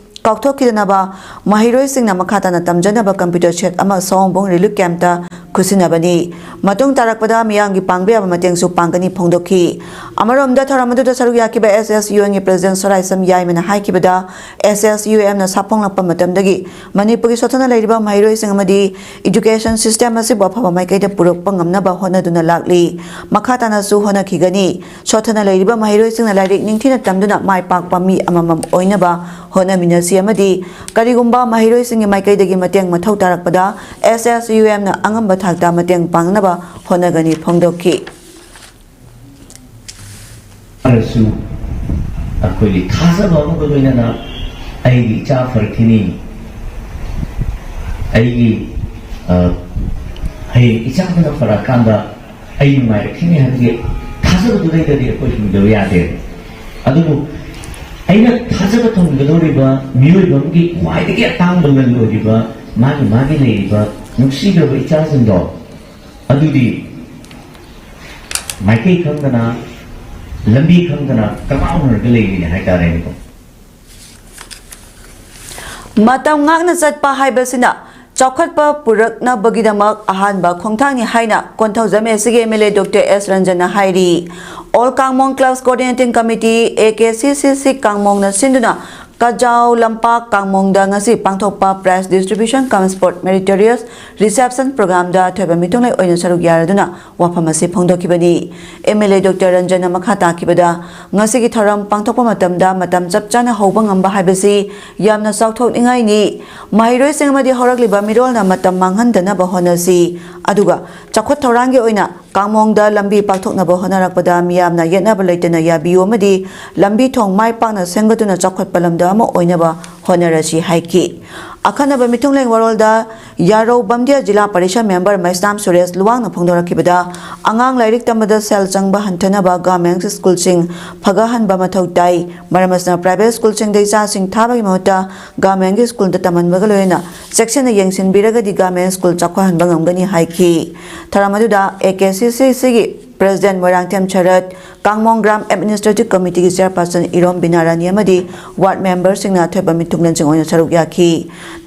ꯀꯥꯎꯊꯣꯛꯈꯤꯗꯅꯕ ꯃꯍꯩꯔꯣꯏꯁꯤꯡꯅ ꯃꯈꯥ ꯇꯥꯅ ꯇꯝꯖꯅꯕ ꯀꯝꯄ꯭ꯌꯨꯇꯔ ꯁꯦꯠ ꯑꯃ ꯁꯑꯣꯝꯕꯨꯡ ꯔꯤꯂꯤꯐ ꯀꯦꯝꯞꯇ ꯈꯨꯠꯁꯤꯟꯅꯕꯅꯤ꯫ ꯃꯇꯨꯡ ꯇꯥꯔꯛꯄꯗ ꯃꯤꯌꯥꯝꯒꯤ ꯄꯥꯡꯕ ꯌꯥꯕ ꯃꯇꯦꯡꯁꯨ ꯄꯥꯡꯒꯅꯤ ꯐꯣꯡꯗꯣꯛꯈꯤ꯫ ꯑꯃꯔꯣꯝꯗ ꯊꯧꯔꯝ ꯑꯗꯨꯗ ꯁꯔꯨꯛ ꯌꯥꯈꯤꯕ ꯑꯦꯁ ꯑꯦꯁ ꯌꯨ ꯑꯦꯝꯒꯤ ꯄ꯭ꯔꯁꯤꯗꯦꯟ ꯁꯣꯔꯥꯏꯁꯝ ꯌꯥꯏꯃꯅ ꯍꯥꯏꯈꯤꯕꯗ, ꯑꯦꯁ ꯑꯦꯁ ꯌꯨ ꯑꯦꯝꯅ ꯁꯥꯐꯣꯡꯂꯛꯄ ꯃꯇꯝꯗꯒꯤ ꯃꯅꯤꯄꯨꯔꯒꯤ ꯁꯣꯠꯊꯅ ꯂꯩꯔꯤꯕ ꯃꯍꯩꯔꯣꯏꯁꯤꯡ ꯑꯃꯗꯤ ꯏꯗꯨꯀꯦꯁꯟ ꯁꯤꯁꯇꯦꯝ ꯑꯁꯤꯕꯨ ꯑꯐꯕ ꯃꯥꯏꯀꯩꯗ ꯄꯨꯔꯛꯄ ꯉꯝꯅꯕ ꯍꯣꯠꯅꯗꯨꯅ ꯂꯥꯛꯂꯤ꯫ ꯃꯈꯥ ꯇꯥꯅꯁꯨ ꯍꯣꯠꯅꯈꯤꯒꯅꯤ꯫ ꯁꯣꯠꯊꯅ ꯂꯩꯔꯤꯕ ꯃꯍꯩꯔꯣꯏꯁꯤꯡꯅ ꯂꯥꯏꯔꯤꯛ ꯅꯤꯡꯊꯤꯅ ꯇꯝꯗꯨꯅ ꯃꯥꯏ ꯄꯥꯛꯄ ꯃꯤ ꯑꯃꯃꯝ ꯑꯣꯏꯅꯕ ꯍꯣꯠꯅꯃꯤꯟꯅꯁꯤ ꯑꯃꯗꯤ ꯀꯔꯤꯒꯨꯝꯕ ꯃꯍꯩꯔꯣꯏꯁꯤꯡꯒꯤ ꯃꯥꯏꯀꯩꯗꯒꯤ ꯃꯇꯦꯡ ꯃꯊꯧ ꯇꯥꯔꯛꯄꯗ ꯑꯦꯁ ꯑꯦꯁ ꯌꯨ ꯑꯦꯝꯅ ꯑꯉꯝꯕ ꯊꯥꯛꯇ ꯃꯇꯦꯡ ꯄꯥꯡꯅꯕ ꯍꯣꯠꯅꯒꯅꯤ ꯐꯣꯡꯗꯣꯛꯈꯤ꯫ ꯍꯥꯏꯔꯁꯨ ꯑꯩꯈꯣꯏꯒꯤ ꯊꯥꯖꯕ ꯑꯃꯒ ꯂꯣꯏꯅꯅ ꯑꯩꯒꯤ ꯏꯆꯥ ꯐꯔꯛꯈꯤꯅꯤ, ꯑꯩꯒꯤ ꯑ, ꯍꯌꯦꯡ ꯏꯆꯥꯗꯨꯅ ꯐꯔꯛꯑꯀꯥꯟꯗ ꯑꯩ ꯅꯨꯡꯉꯥꯏꯔꯛꯈꯤꯅꯤ ꯍꯥꯏꯕꯒꯤ ꯊꯥꯖꯕꯗꯨ ꯂꯩꯇ꯭ꯔꯗꯤ ꯑꯩꯈꯣꯏ ꯍꯤꯡꯗꯕ ꯌꯥꯗꯦ꯫ ꯑꯗꯨꯕꯨ ꯑꯩꯅ ꯊꯥꯖꯕ ꯊꯝꯒꯗꯧꯔꯤꯕ ꯃꯤꯑꯣꯏꯕ ꯑꯃꯒꯤ ꯈ꯭ꯋꯥꯏꯗꯒꯤ ꯑꯇꯥꯡꯕ ꯂꯟ ꯑꯣꯏꯔꯤꯕ ꯃꯥꯒꯤ ꯃꯥꯒꯤ ꯂꯩꯔꯤꯕ ꯅꯨꯡꯁꯤꯈ꯭ꯔꯕ ꯏꯆꯥꯁꯤꯡꯗꯣ, ꯑꯗꯨꯗꯤ ꯃꯥꯏꯀꯩ ꯈꯪꯗꯅ, ꯂꯝꯕꯤ ꯈꯪꯗꯅ ꯀꯪꯉꯥꯎꯅꯔꯒ ꯂꯩꯔꯤꯅꯦ ꯍꯥꯏꯇꯥꯔꯦꯅꯦꯀꯣ꯫ ꯃꯇꯝ ꯉꯥꯛꯅ ꯆꯠꯄ ꯍꯥꯏꯕꯁꯤꯅ ꯆꯥꯎꯈꯠꯄ ꯄꯨꯔꯛꯅꯕꯒꯤꯗꯃꯛ ꯑꯍꯥꯟꯕ ꯈꯣꯡꯊꯥꯡꯅꯤ ꯍꯥꯏꯅ ꯀꯣꯟꯊꯧꯖꯝ ꯑꯦꯁ ꯁꯤꯒꯤ M L A doctor S ꯔꯟꯖꯟꯅ ꯍꯥꯏꯔꯤ꯫ ꯑꯣꯜ ꯀꯥꯡꯃꯣꯡ clubs coordinating committee, A K C C ꯁꯤ ꯀꯥꯡꯃꯣꯡꯅ ꯁꯤꯟꯗꯨꯅ ꯀꯖꯥꯎ ꯂꯝꯄꯥꯛ ꯀꯥꯡꯃꯣꯡꯗ ꯉꯁꯤ ꯄꯥꯡꯊꯣꯛꯄ prize distribution cum sport meritorious reception programꯗ ꯑꯊꯣꯏꯕ ꯃꯤꯊꯨꯡꯂꯦꯟ ꯑꯣꯏꯅ ꯁꯔꯨꯛ ꯌꯥꯔꯗꯨꯅ ꯋꯥꯐꯝ ꯑꯁꯤ ꯐꯣꯡꯗꯣꯛꯈꯤꯕꯅꯤ꯫ ꯑꯦꯝ ꯑꯦꯜ ꯑꯦ ꯗꯣꯛꯇꯔ ꯔꯟꯖꯟꯅ ꯃꯈꯥ ꯇꯥꯈꯤꯕꯗ, ꯉꯁꯤꯒꯤ ꯊꯧꯔꯝ ꯄꯥꯡꯊꯣꯛꯄ ꯃꯇꯝꯗ ꯃꯇꯝ ꯆꯞ ꯆꯥꯅ ꯍꯧꯕ ꯉꯝꯕ ꯍꯥꯏꯕꯁꯤ ꯌꯥꯝꯅ ꯆꯥꯎꯊꯣꯛꯅꯤꯡꯉꯥꯏꯅꯤ꯫ ꯃꯍꯩꯔꯣꯏꯁꯤꯡ ꯑꯃꯗꯤ ꯍꯧꯔꯛꯂꯤꯕ ꯃꯤꯔꯣꯜꯅ ꯃꯇꯝ ꯃꯥꯡꯍꯟꯗꯅꯕ ꯍꯣꯠꯅꯁꯤ꯫ ꯑꯗꯨꯒ ꯆꯥꯎꯈꯠ ꯊꯧꯔꯥꯡꯒꯤ ꯑꯣꯏꯅ ꯀꯥꯡꯃꯣꯡꯗ ꯂꯝꯕꯤ ꯄꯥꯛꯊꯣꯛꯅꯕ ꯍꯣꯠꯅꯔꯛꯄꯗ ꯃꯤꯌꯥꯝꯅ ꯌꯦꯠꯅꯕ ꯂꯩꯇꯅ ꯌꯥꯕꯤꯌꯨ ꯑꯃꯗꯤ ꯂꯝꯕꯤ ꯊꯣꯡ ꯃꯥꯏ ꯄꯥꯛꯅ ꯁꯦꯝꯒꯠꯇꯨꯅ ꯆꯥꯎꯈꯠꯄ ꯂꯝꯗꯝ ꯑꯃ ꯑꯣꯏꯅꯕ ꯍꯣꯠꯅꯔꯁꯤ ꯍꯥꯏꯈꯤ꯫ ꯑꯈꯟꯅꯕ ꯃꯤꯊꯨꯡꯂꯦꯟ ꯋꯥꯔꯣꯜꯗ ꯌꯥꯔꯧ ꯕꯝꯗꯤꯌꯥ ꯖꯤꯂꯥ ꯄꯔꯤꯁꯗ ꯃꯦꯝꯕꯔ ꯃꯩꯁꯅꯥꯝ ꯁꯨꯔꯦꯁ ꯂꯨꯋꯥꯡꯅ ꯐꯣꯡꯗꯣꯔꯛꯈꯤꯕꯗ, ꯑꯉꯥꯡ ꯂꯥꯏꯔꯤꯛ ꯇꯝꯕꯗ ꯁꯦꯜ ꯆꯪꯕ ꯍꯟꯊꯅꯕ ꯒꯚꯔꯟꯃꯦꯟꯠ ꯁ꯭ꯀꯨꯜꯁꯤꯡ ꯐꯒꯠꯍꯟꯕ ꯃꯊꯧ ꯇꯥꯏ꯫ ꯃꯔꯝ ꯑꯁꯤꯅ ꯄ꯭ꯔꯥꯏꯚꯦꯠ ꯁ꯭ꯀꯨꯜꯁꯤꯡꯗ ꯏꯆꯥꯁꯤꯡ ꯊꯥꯕꯒꯤ ꯃꯍꯨꯠꯇ ꯒꯚꯔꯟꯃꯦꯟꯠꯀꯤ ꯁ꯭ꯀꯨꯜꯗ ꯇꯝꯍꯟꯕꯒ ꯂꯣꯏꯅꯅ ꯆꯦꯛꯁꯤꯟꯅ ꯌꯦꯡꯁꯤꯟꯕꯤꯔꯒꯗꯤ ꯒꯚꯔꯟꯃꯦꯟꯠ ꯁ꯭ꯀꯨꯜ ꯆꯥꯎꯈꯠꯍꯟꯕ ꯉꯝꯒꯅꯤ ꯍꯥꯏꯈꯤ꯫ ꯊꯧꯔꯝ ꯑꯗꯨꯗ ꯑꯦ ꯀꯦ ꯁꯤ ꯁꯤ ꯁꯤꯒꯤ ꯄ꯭ꯔꯦꯁꯤꯗꯦꯟꯠ ꯃꯣꯏꯔꯥꯡꯊꯦꯝ ꯁꯔꯠ, ꯀꯥꯡꯃꯣꯡ ꯒ꯭ꯔꯥꯝ ꯑꯦꯗꯃꯤꯅꯤꯁꯇ꯭ꯔꯦꯇꯤꯚ ꯀꯃꯤꯇꯤꯒꯤ ꯆꯦꯌꯔꯄꯥꯔꯁꯟ ꯏꯔꯣꯝ ꯕꯤꯅꯥꯔꯥꯅꯤ ꯑꯃꯗꯤ ꯋꯥꯔꯗ ꯃꯦꯝꯕꯔꯁꯤꯡꯅ ꯑꯊꯣꯏꯕ ꯃꯤꯊꯨꯡꯂꯦꯟꯁꯤꯡ ꯑꯣꯏꯅ ꯁꯔꯨꯛ ꯌꯥꯈꯤ꯫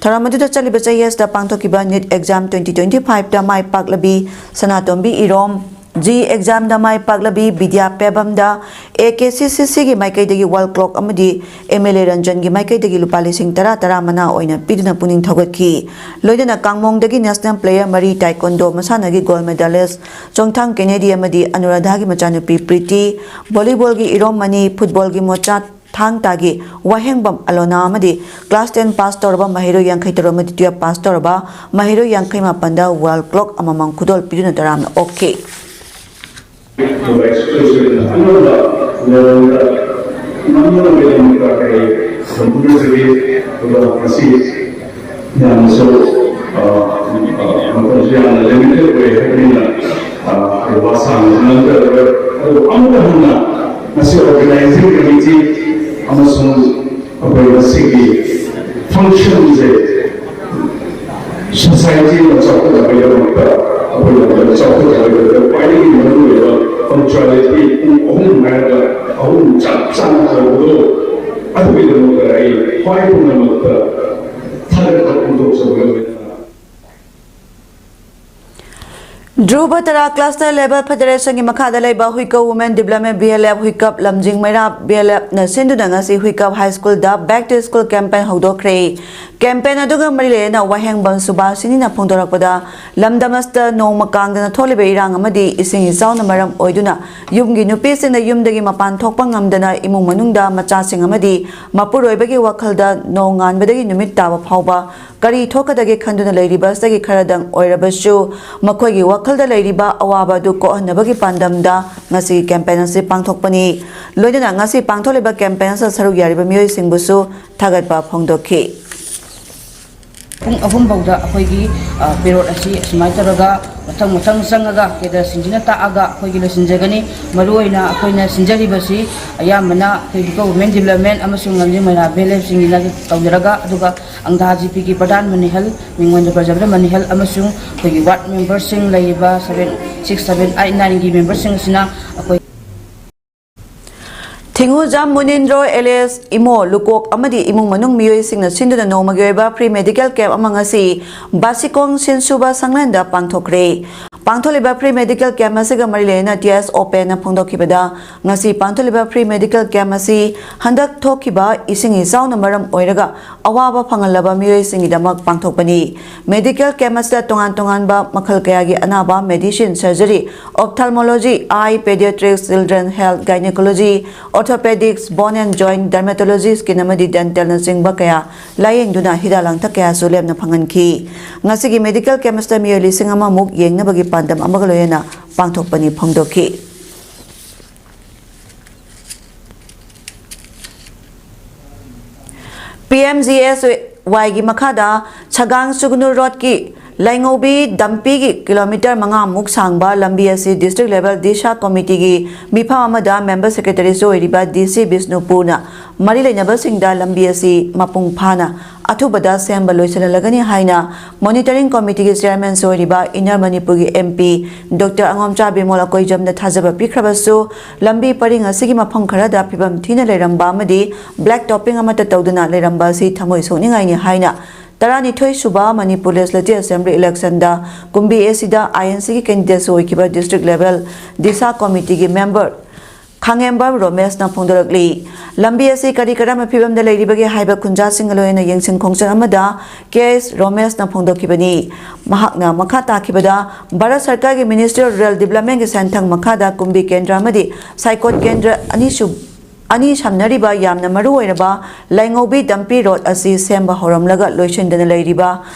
ꯊꯧꯔꯝ ꯑꯗꯨꯗ ꯆꯠꯂꯤꯕ ꯆꯍꯤ ꯑꯁꯤꯗ ꯄꯥꯡꯊꯣꯛꯈꯤꯕ ꯅꯤꯠ ꯑꯦꯛꯖꯥꯝ ꯇ꯭ꯋꯦꯟꯇꯤ ꯇ꯭ꯋꯦꯟꯇꯤ ꯐꯥꯏꯚꯇ ꯃꯥꯏ ꯄꯥꯛꯂꯕꯤ ꯁꯅꯥꯇꯣꯝꯕꯤ ꯏꯔꯣꯝ, ꯖꯤ ꯑꯦꯛꯖꯥꯝꯗ ꯃꯥꯏ ꯄꯥꯛꯂꯕꯤ ꯕꯤꯗ꯭ꯌꯥ ꯄꯦꯕꯝꯗ ꯑꯦ ꯀꯦ ꯁꯤ ꯁꯤ ꯁꯤꯒꯤ ꯃꯥꯏꯀꯩꯗꯒꯤ ꯋꯥꯜ ꯀ꯭ꯂꯣꯛ ꯑꯃꯗꯤ ꯑꯦꯝ ꯑꯦꯜ ꯑꯦ ꯔꯟꯖꯟꯒꯤ ꯃꯥꯏꯀꯩꯗꯒꯤ ꯂꯨꯄꯥ ꯂꯤꯁꯤꯡ ꯇꯔꯥ ꯇꯔꯥ ꯃꯅꯥ ꯑꯣꯏꯅ ꯄꯤꯗꯨꯅ ꯄꯨꯛꯅꯤꯡ ꯊꯧꯒꯠꯈꯤ꯫ ꯂꯣꯏꯅꯅ ꯀꯥꯡꯃꯣꯡꯗꯒꯤ ꯅꯦꯁꯅꯦꯜ ꯄ꯭ꯂꯦꯌꯔ ꯃꯔꯤ ꯇꯥꯏꯀꯣꯟꯗꯣ ꯃꯁꯥꯟꯅꯒꯤ ꯒꯣꯜ ꯃꯦꯗꯥꯂꯤꯁ ꯆꯣꯡꯊꯥꯡ ꯀꯦꯅꯦꯗꯤ ꯑꯃꯗꯤ ꯑꯅꯨꯔꯥꯙꯥꯒꯤ ꯃꯆꯥꯅꯨꯄꯤ ꯄ꯭ꯔꯤꯇꯤ, ꯚꯣꯂꯤꯕꯣꯜꯒꯤ ꯏꯔꯣꯝ ꯃꯅꯤ, ꯐꯨꯠꯕꯣꯜꯒꯤ ꯃꯣꯆꯥ ꯊꯥꯡ ꯇꯥꯒꯤ ꯋꯥꯍꯦꯡꯕꯝ ꯑꯂꯣꯅꯥ ꯑꯃꯗꯤ ꯀ꯭ꯂꯥꯁ ꯇꯦꯟ ꯄꯥꯁ ꯇꯧꯔꯕ ꯃꯍꯩꯔꯣꯏ ꯌꯥꯡꯈꯩ ꯇꯔꯨꯛ ꯑꯃꯗꯤ ꯇꯨꯌꯦꯜꯞ ꯄꯥꯁ ꯇꯧꯔꯕ ꯃꯍꯩꯔꯣꯏ ꯌꯥꯡꯈꯩ ꯃꯥꯄꯟꯗ ꯋꯥꯜ ꯀ꯭ꯂꯣꯛ ꯑꯃꯃꯝ ꯈꯨꯗꯣꯜ ꯄꯤꯗꯨꯅ ꯇꯔꯥꯝꯅ ꯑꯣꯛꯈꯤ꯫ ꯌꯥꯝꯅ ꯂꯤꯃꯤꯇꯦꯗ ꯑꯣꯏ ꯍꯥꯏꯕꯅꯤꯅ, ꯑ, ꯑꯩ ꯋꯥ ꯁꯥꯡꯅ ꯉꯥꯡꯖꯔꯔꯣꯏ꯫ ꯑꯗꯨꯕꯨ ꯑꯃꯨꯛ ꯍꯟꯅ ꯉꯁꯤ ꯑꯣꯔꯒꯅꯥꯏꯖꯤꯡ ꯀꯃꯤꯇꯤ ꯑꯃꯁꯨꯡ ꯑꯩꯈꯣꯏ ꯉꯁꯤꯒꯤ ꯐꯪꯁꯟꯁꯦ ꯁꯣꯁꯥꯏꯇꯤ ꯑꯃ ꯆꯥꯎꯈꯠꯅꯕꯒꯤꯗꯃꯛꯇ, ꯑꯩꯈꯣꯏ ꯂꯝꯗꯝ ꯆꯥꯎꯈꯠꯅꯕꯒꯤꯗꯃꯛꯇ ꯈ꯭ꯋꯥꯏꯗꯒꯤ ꯃꯔꯨꯑꯣꯏꯕ ꯄꯪꯆꯨꯋꯦꯂꯤꯇꯤ ꯄꯨꯡ ꯑꯍꯨꯝ ꯍꯥꯏꯔꯒ ꯑꯍꯨꯝ ꯆꯞ ꯆꯥꯅ ꯇꯧꯕꯗꯣ, ꯑꯗꯨꯒꯤꯗꯃꯛꯇ ꯑꯩ ꯈ꯭ꯋꯥꯏ ꯄꯨꯝꯅꯃꯛꯇ ꯊꯥꯒꯠꯄ ꯐꯣꯡꯗꯣꯛꯆꯕꯒ ꯂꯣꯏꯅꯅ ꯙ꯭ꯔꯨꯕ ꯇꯔꯥ ꯀ꯭ꯂꯁꯇꯔ ꯂꯦꯚꯦꯜ ꯐꯦꯗꯔꯦꯁꯟꯒꯤ ꯃꯈꯥꯗ ꯂꯩꯕ Huikap women development B L F, Huikap ꯂꯝꯖꯤꯡ ꯃꯩꯔꯥ ꯕꯤ ꯑꯦꯜ ꯑꯦꯐꯅ ꯁꯤꯟꯗꯨꯅ ꯉꯁꯤ ꯍꯨꯏꯀꯞ ꯍꯥꯏ ꯁ꯭ꯀꯨꯜꯗ ꯕꯦꯛ ꯇꯨ ꯁ꯭ꯀꯨꯜ ꯀꯦꯝꯄꯦꯟ ꯍꯧꯗꯣꯛꯈ꯭ꯔꯦ꯫ ꯀꯦꯝꯄꯦꯟ ꯑꯗꯨꯒ ꯃꯔꯤ ꯂꯩꯅꯅ ꯋꯥꯍꯦꯡꯕꯝ ꯁꯨꯕꯥꯁꯤꯅꯤꯅ ꯐꯣꯡꯗꯣꯔꯛꯄꯗ, ꯂꯝꯗꯝ ꯑꯁꯤꯗ ꯅꯣꯡꯃ ꯀꯥꯡꯗꯅ ꯊꯣꯛꯂꯤꯕ ꯏꯔꯥꯡ ꯑꯃꯗꯤ ꯏꯁꯤꯡ ꯏꯆꯥꯎꯅ ꯃꯔꯝ ꯑꯣꯏꯗꯨꯅ ꯌꯨꯝꯒꯤ ꯅꯨꯄꯤꯁꯤꯡꯅ ꯌꯨꯝꯗꯒꯤ ꯃꯄꯥꯟ ꯊꯣꯛꯄ ꯉꯝꯗꯅ ꯏꯃꯨꯡ ꯃꯅꯨꯡꯗ ꯃꯆꯥꯁꯤꯡ ꯑꯃꯗꯤ ꯃꯄꯨꯔꯣꯏꯕꯒꯤ ꯋꯥꯈꯜꯗ ꯅꯣꯡꯉꯥꯟꯕꯗꯒꯤ ꯅꯨꯃꯤꯠ ꯇꯥꯕ ꯐꯥꯎꯕ ꯀꯔꯤ ꯊꯣꯛꯀꯗꯒꯦ ꯈꯟꯗꯨꯅ ꯂꯩꯔꯤꯕ ꯑꯁꯤꯗꯒꯤ ꯈꯔꯗꯪ ꯑꯣꯏꯔꯕꯁꯨ, ꯃꯈꯣꯏꯒꯤ ꯋꯥꯈꯜꯗ ꯂꯩꯔꯤꯕ ꯑꯋꯥꯕ ꯑꯗꯨ ꯀꯣꯛꯍꯟꯅꯕꯒꯤ ꯄꯥꯟꯗꯝꯗ ꯉꯁꯤꯒꯤ ꯀꯦꯝꯄꯦꯟ ꯑꯁꯤ ꯄꯥꯡꯊꯣꯛꯄꯅꯤ꯫ ꯂꯣꯏꯅꯅ ꯉꯁꯤ ꯄꯥꯡꯊꯣꯛꯂꯤꯕ ꯀꯦꯝꯄꯦꯟ ꯑꯁꯤꯗ ꯁꯔꯨꯛ ꯌꯥꯔꯤꯕ ꯃꯤꯑꯣꯏꯁꯤꯡꯕꯨꯁꯨ ꯊꯥꯒꯠꯄ ꯐꯣꯡꯗꯣꯛꯈꯤ꯫ ꯄꯨꯡ ꯑꯍꯨꯝ ꯐꯥꯎꯗ ꯑꯩꯈꯣꯏꯒꯤ, ꯑ, ꯄꯦꯔꯣꯠ ꯑꯁꯤ ꯑꯁꯨꯃꯥꯏꯅ ꯇꯧꯔꯒ ꯃꯊꯪ ꯃꯊꯪ ꯆꯪꯉꯒ ꯀꯦꯗꯔꯁꯤꯡꯁꯤꯅ ꯇꯥꯛꯑꯒ ꯑꯩꯈꯣꯏꯒꯤ ꯂꯣꯏꯁꯤꯟꯖꯒꯅꯤ꯫ ꯃꯔꯨꯑꯣꯏꯅ ꯑꯩꯈꯣꯏꯅ ꯁꯤꯟꯖꯔꯤꯕꯁꯤ ꯑꯌꯥꯝꯕꯅ ꯑꯩꯈꯣꯏꯒꯤ ꯒꯣꯚꯔꯟꯃꯦꯟ ꯗꯤꯕ꯭ꯂꯞꯃꯦꯟ ꯑꯃꯁꯨꯡ ꯂꯝꯖꯤꯡ ꯃꯩꯔꯥ ꯚꯤ ꯑꯦꯜ ꯑꯦꯐꯁꯤꯡꯒꯤꯅ ꯇꯧꯖꯔꯒ, ꯑꯗꯨꯒ ꯑꯪꯒꯥꯖꯤꯄꯤꯒꯤ ꯄ꯭ꯔꯙꯥꯟ ꯃꯅꯤꯍꯜ, ꯃꯤꯡꯑꯣꯟꯗ ꯕ꯭ꯔꯖꯕ꯭ꯔ ꯃꯅꯤꯍꯜ ꯑꯃꯁꯨꯡ ꯑꯩꯈꯣꯏꯒꯤ ꯋꯥꯔꯗ ꯃꯦꯝꯕꯔꯁꯤꯡ ꯂꯩꯔꯤꯕ seven, six, seven, eight, nineꯒꯤ ꯃꯦꯝꯕꯔꯁꯤꯡ ꯑꯁꯤꯅ ꯑꯩꯈꯣꯏ ꯊꯤꯡꯉꯨꯖꯝ ꯃꯨꯅꯤꯟꯗ꯭ꯔꯣ ꯑꯦꯂꯤꯌꯥꯁ ꯏꯃꯣ ꯂꯨꯀꯣꯛ ꯑꯃꯗꯤ ꯏꯃꯨꯡ ꯃꯅꯨꯡ ꯃꯤꯑꯣꯏꯁꯤꯡꯅ ꯁꯤꯟꯗꯨꯅ ꯅꯣꯡꯃꯒꯤ ꯑꯣꯏꯕ ꯐ꯭ꯔꯤ ꯃꯦꯗꯤꯀꯦꯜ ꯀꯦꯝꯞ ꯑꯃ ꯉꯁꯤ ꯕꯥꯁꯤꯀꯣꯡ ꯁꯤꯟꯁꯨꯕ ꯁꯪꯂꯦꯟꯗ ꯄꯥꯡꯊꯣꯛꯈ꯭ꯔꯦ꯫ ꯄꯥꯡꯊꯣꯛꯂꯤꯕ ꯐ꯭ꯔꯤ ꯃꯦꯗꯤꯀꯦꯜ ꯀꯦꯝꯞ ꯑꯁꯤꯒ ꯃꯔꯤ ꯂꯩꯅꯅ ꯇꯤ ꯑꯦꯁ ꯑꯣꯄꯦꯟꯅ ꯐꯣꯡꯗꯣꯛꯈꯤꯕꯗ, ꯉꯁꯤ ꯄꯥꯡꯊꯣꯛꯂꯤꯕ ꯐ꯭ꯔꯤ ꯃꯦꯗꯤꯀꯦꯜ ꯀꯦꯝꯞ ꯑꯁꯤ ꯍꯟꯗꯛ ꯊꯣꯛꯈꯤꯕ ꯏꯁꯤꯡ ꯏꯆꯥꯎꯅ ꯃꯔꯝ ꯑꯣꯏꯔꯒ ꯑꯋꯥꯕ ꯐꯪꯍꯜꯂꯕ ꯃꯤꯑꯣꯏꯁꯤꯡꯒꯤꯗꯃꯛ ꯄꯥꯡꯊꯣꯛꯄꯅꯤ꯫ ꯃꯦꯗꯤꯀꯦꯜ ꯀꯦꯝꯞ ꯑꯁꯤꯗ ꯇꯣꯉꯥꯟ ꯇꯣꯉꯥꯟꯕ ꯃꯈꯜ ꯀꯌꯥꯒꯤ ꯑꯅꯥꯕ, medicine, surgery, ophthalmology, eye, paediatrics, children health, gynaecology, orthopaedics, bone and joint, dermatology, skin ꯑꯃꯗꯤ ꯗꯦꯟꯇꯦꯜꯅ ꯆꯤꯡꯕ ꯀꯌꯥ ꯂꯥꯌꯦꯡꯗꯨꯅ ꯍꯤꯗꯥꯛ ꯂꯥꯡꯊꯛ ꯀꯌꯥꯁꯨ ꯂꯦꯝꯅ ꯐꯪꯍꯟꯈꯤ꯫ ꯉꯁꯤꯒꯤ ꯃꯦꯗꯤꯀꯦꯜ ꯀꯦꯝꯞ ꯑꯁꯤꯗ ꯃꯤꯑꯣꯏ ꯂꯤꯁꯤꯡ ꯑꯃꯃꯨꯛ ꯌꯦꯡꯅꯕꯒꯤ ꯄꯥꯟꯗꯝ ꯑꯃꯒ ꯂꯣꯏꯅꯅ ꯄꯥꯡꯊꯣꯛꯄꯅꯤ ꯐꯣꯡꯗꯣꯛꯈꯤ꯫ ꯄꯤ ꯑꯦꯝ ꯖꯤ ꯑꯦꯁ ꯋꯥꯏꯒꯤ ꯃꯈꯥꯗ ꯁꯒꯥꯡ ꯁꯨꯒꯅꯨ ꯔꯣꯗꯀꯤ ꯂꯥꯏꯉꯧꯕꯤ ꯗꯝꯄꯤꯒꯤ ꯀꯤꯂꯣꯃꯤꯇꯔ ꯃꯉꯥꯃꯨꯛ ꯁꯥꯡꯕ ꯂꯝꯕꯤ ꯑꯁꯤ district level DISHA committeeꯒꯤ ꯃꯤꯐꯝ ꯑꯃꯗ member secretaryꯁꯨ ꯑꯣꯏꯔꯤꯕ DC ꯕꯤꯁꯅꯨꯄꯨꯔꯅ ꯃꯔꯤ ꯂꯩꯅꯕꯁꯤꯡꯗ ꯂꯝꯕꯤ ꯑꯁꯤ ꯃꯄꯨꯡ ꯐꯥꯅ ꯑꯊꯨꯕꯗ ꯁꯦꯝꯕ ꯂꯣꯏꯁꯤꯜꯍꯜꯂꯒꯅꯤ ꯍꯥꯏꯅ monitoring committeeꯒꯤ chairmanꯁꯨ ꯑꯣꯏꯔꯤꯕ Inner ꯃꯅꯤꯄꯨꯔꯒꯤ MP Doctor ꯑꯉꯣꯝꯆꯥ ꯕꯤꯃꯣꯜ ꯑꯀꯣꯏꯖꯝꯗ ꯊꯥꯖꯕ ꯄꯤꯈ꯭ꯔꯕꯁꯨ, ꯂꯝꯕꯤ ꯄꯔꯤꯡ ꯑꯁꯤꯒꯤ ꯃꯐꯝ ꯈꯔꯗ ꯐꯤꯕꯝ ꯊꯤꯅ ꯂꯩꯔꯝꯕ ꯑꯃꯗꯤ black topping ꯑꯃꯠꯇ ꯇꯧꯗꯅ ꯂꯩꯔꯝꯕ ꯑꯁꯤ ꯊꯃꯣꯏ ꯁꯣꯛꯅꯤꯡꯉꯥꯏꯅꯤ ꯍꯥꯏꯅ ꯇꯔꯥꯅꯤꯊꯣꯏ ꯁꯨꯕ Manipur Legislative Assembly electionꯗ ꯀꯨꯝꯕꯤ ACꯗ INCꯒꯤ candidateꯁꯨ ꯑꯣꯏꯈꯤꯕ district level DISHA committeeꯒꯤ member ꯈꯥꯉꯦꯝꯕꯝ ꯔꯣꯃꯦꯁꯅ ꯐꯣꯡꯗꯣꯔꯛꯂꯤ꯫ ꯂꯝꯕꯤ ꯑꯁꯤ ꯀꯔꯤ ꯀꯔꯝꯕ ꯐꯤꯕꯝꯗ ꯂꯩꯔꯤꯕꯒꯦ ꯍꯥꯏꯕ ꯈꯨꯟꯖꯥꯁꯤꯡꯒ ꯂꯣꯏꯅꯅ ꯌꯦꯡꯁꯤꯟ ꯈꯣꯡꯆꯠ ꯑꯃꯗ ꯀꯦ ꯑꯦꯁ ꯔꯣꯃꯦꯁꯅ ꯐꯣꯡꯗꯣꯛꯈꯤꯕꯅꯤ꯫ ꯃꯍꯥꯛꯅ ꯃꯈꯥ ꯇꯥꯈꯤꯕꯗ, ꯚꯥꯔꯠ ꯁꯔꯀꯥꯔꯒꯤ Ministry of Rural Developmentꯀꯤ ꯁꯦꯟꯊꯪ ꯃꯈꯥꯗ ꯀꯨꯝꯕꯤ ꯀꯦꯟꯗ꯭ꯔ ꯑꯃꯗꯤ ꯁꯥꯏꯀꯣꯠ ꯀꯦꯟꯗ꯭ꯔ ꯑꯅꯤꯁꯨ ꯑꯅꯤ ꯁꯝꯅꯔꯤꯕ ꯌꯥꯝꯅ ꯃꯔꯨ ꯑꯣꯏꯔꯕ ꯂꯥꯏꯉꯧꯕꯤ ꯗꯝꯄꯤ ꯔꯣꯗ ꯑꯁꯤ ꯁꯦꯝꯕ ꯍꯧꯔꯝꯂꯒ ꯂꯣꯏꯁꯤꯟꯗꯅ ꯂꯩꯔꯤꯕ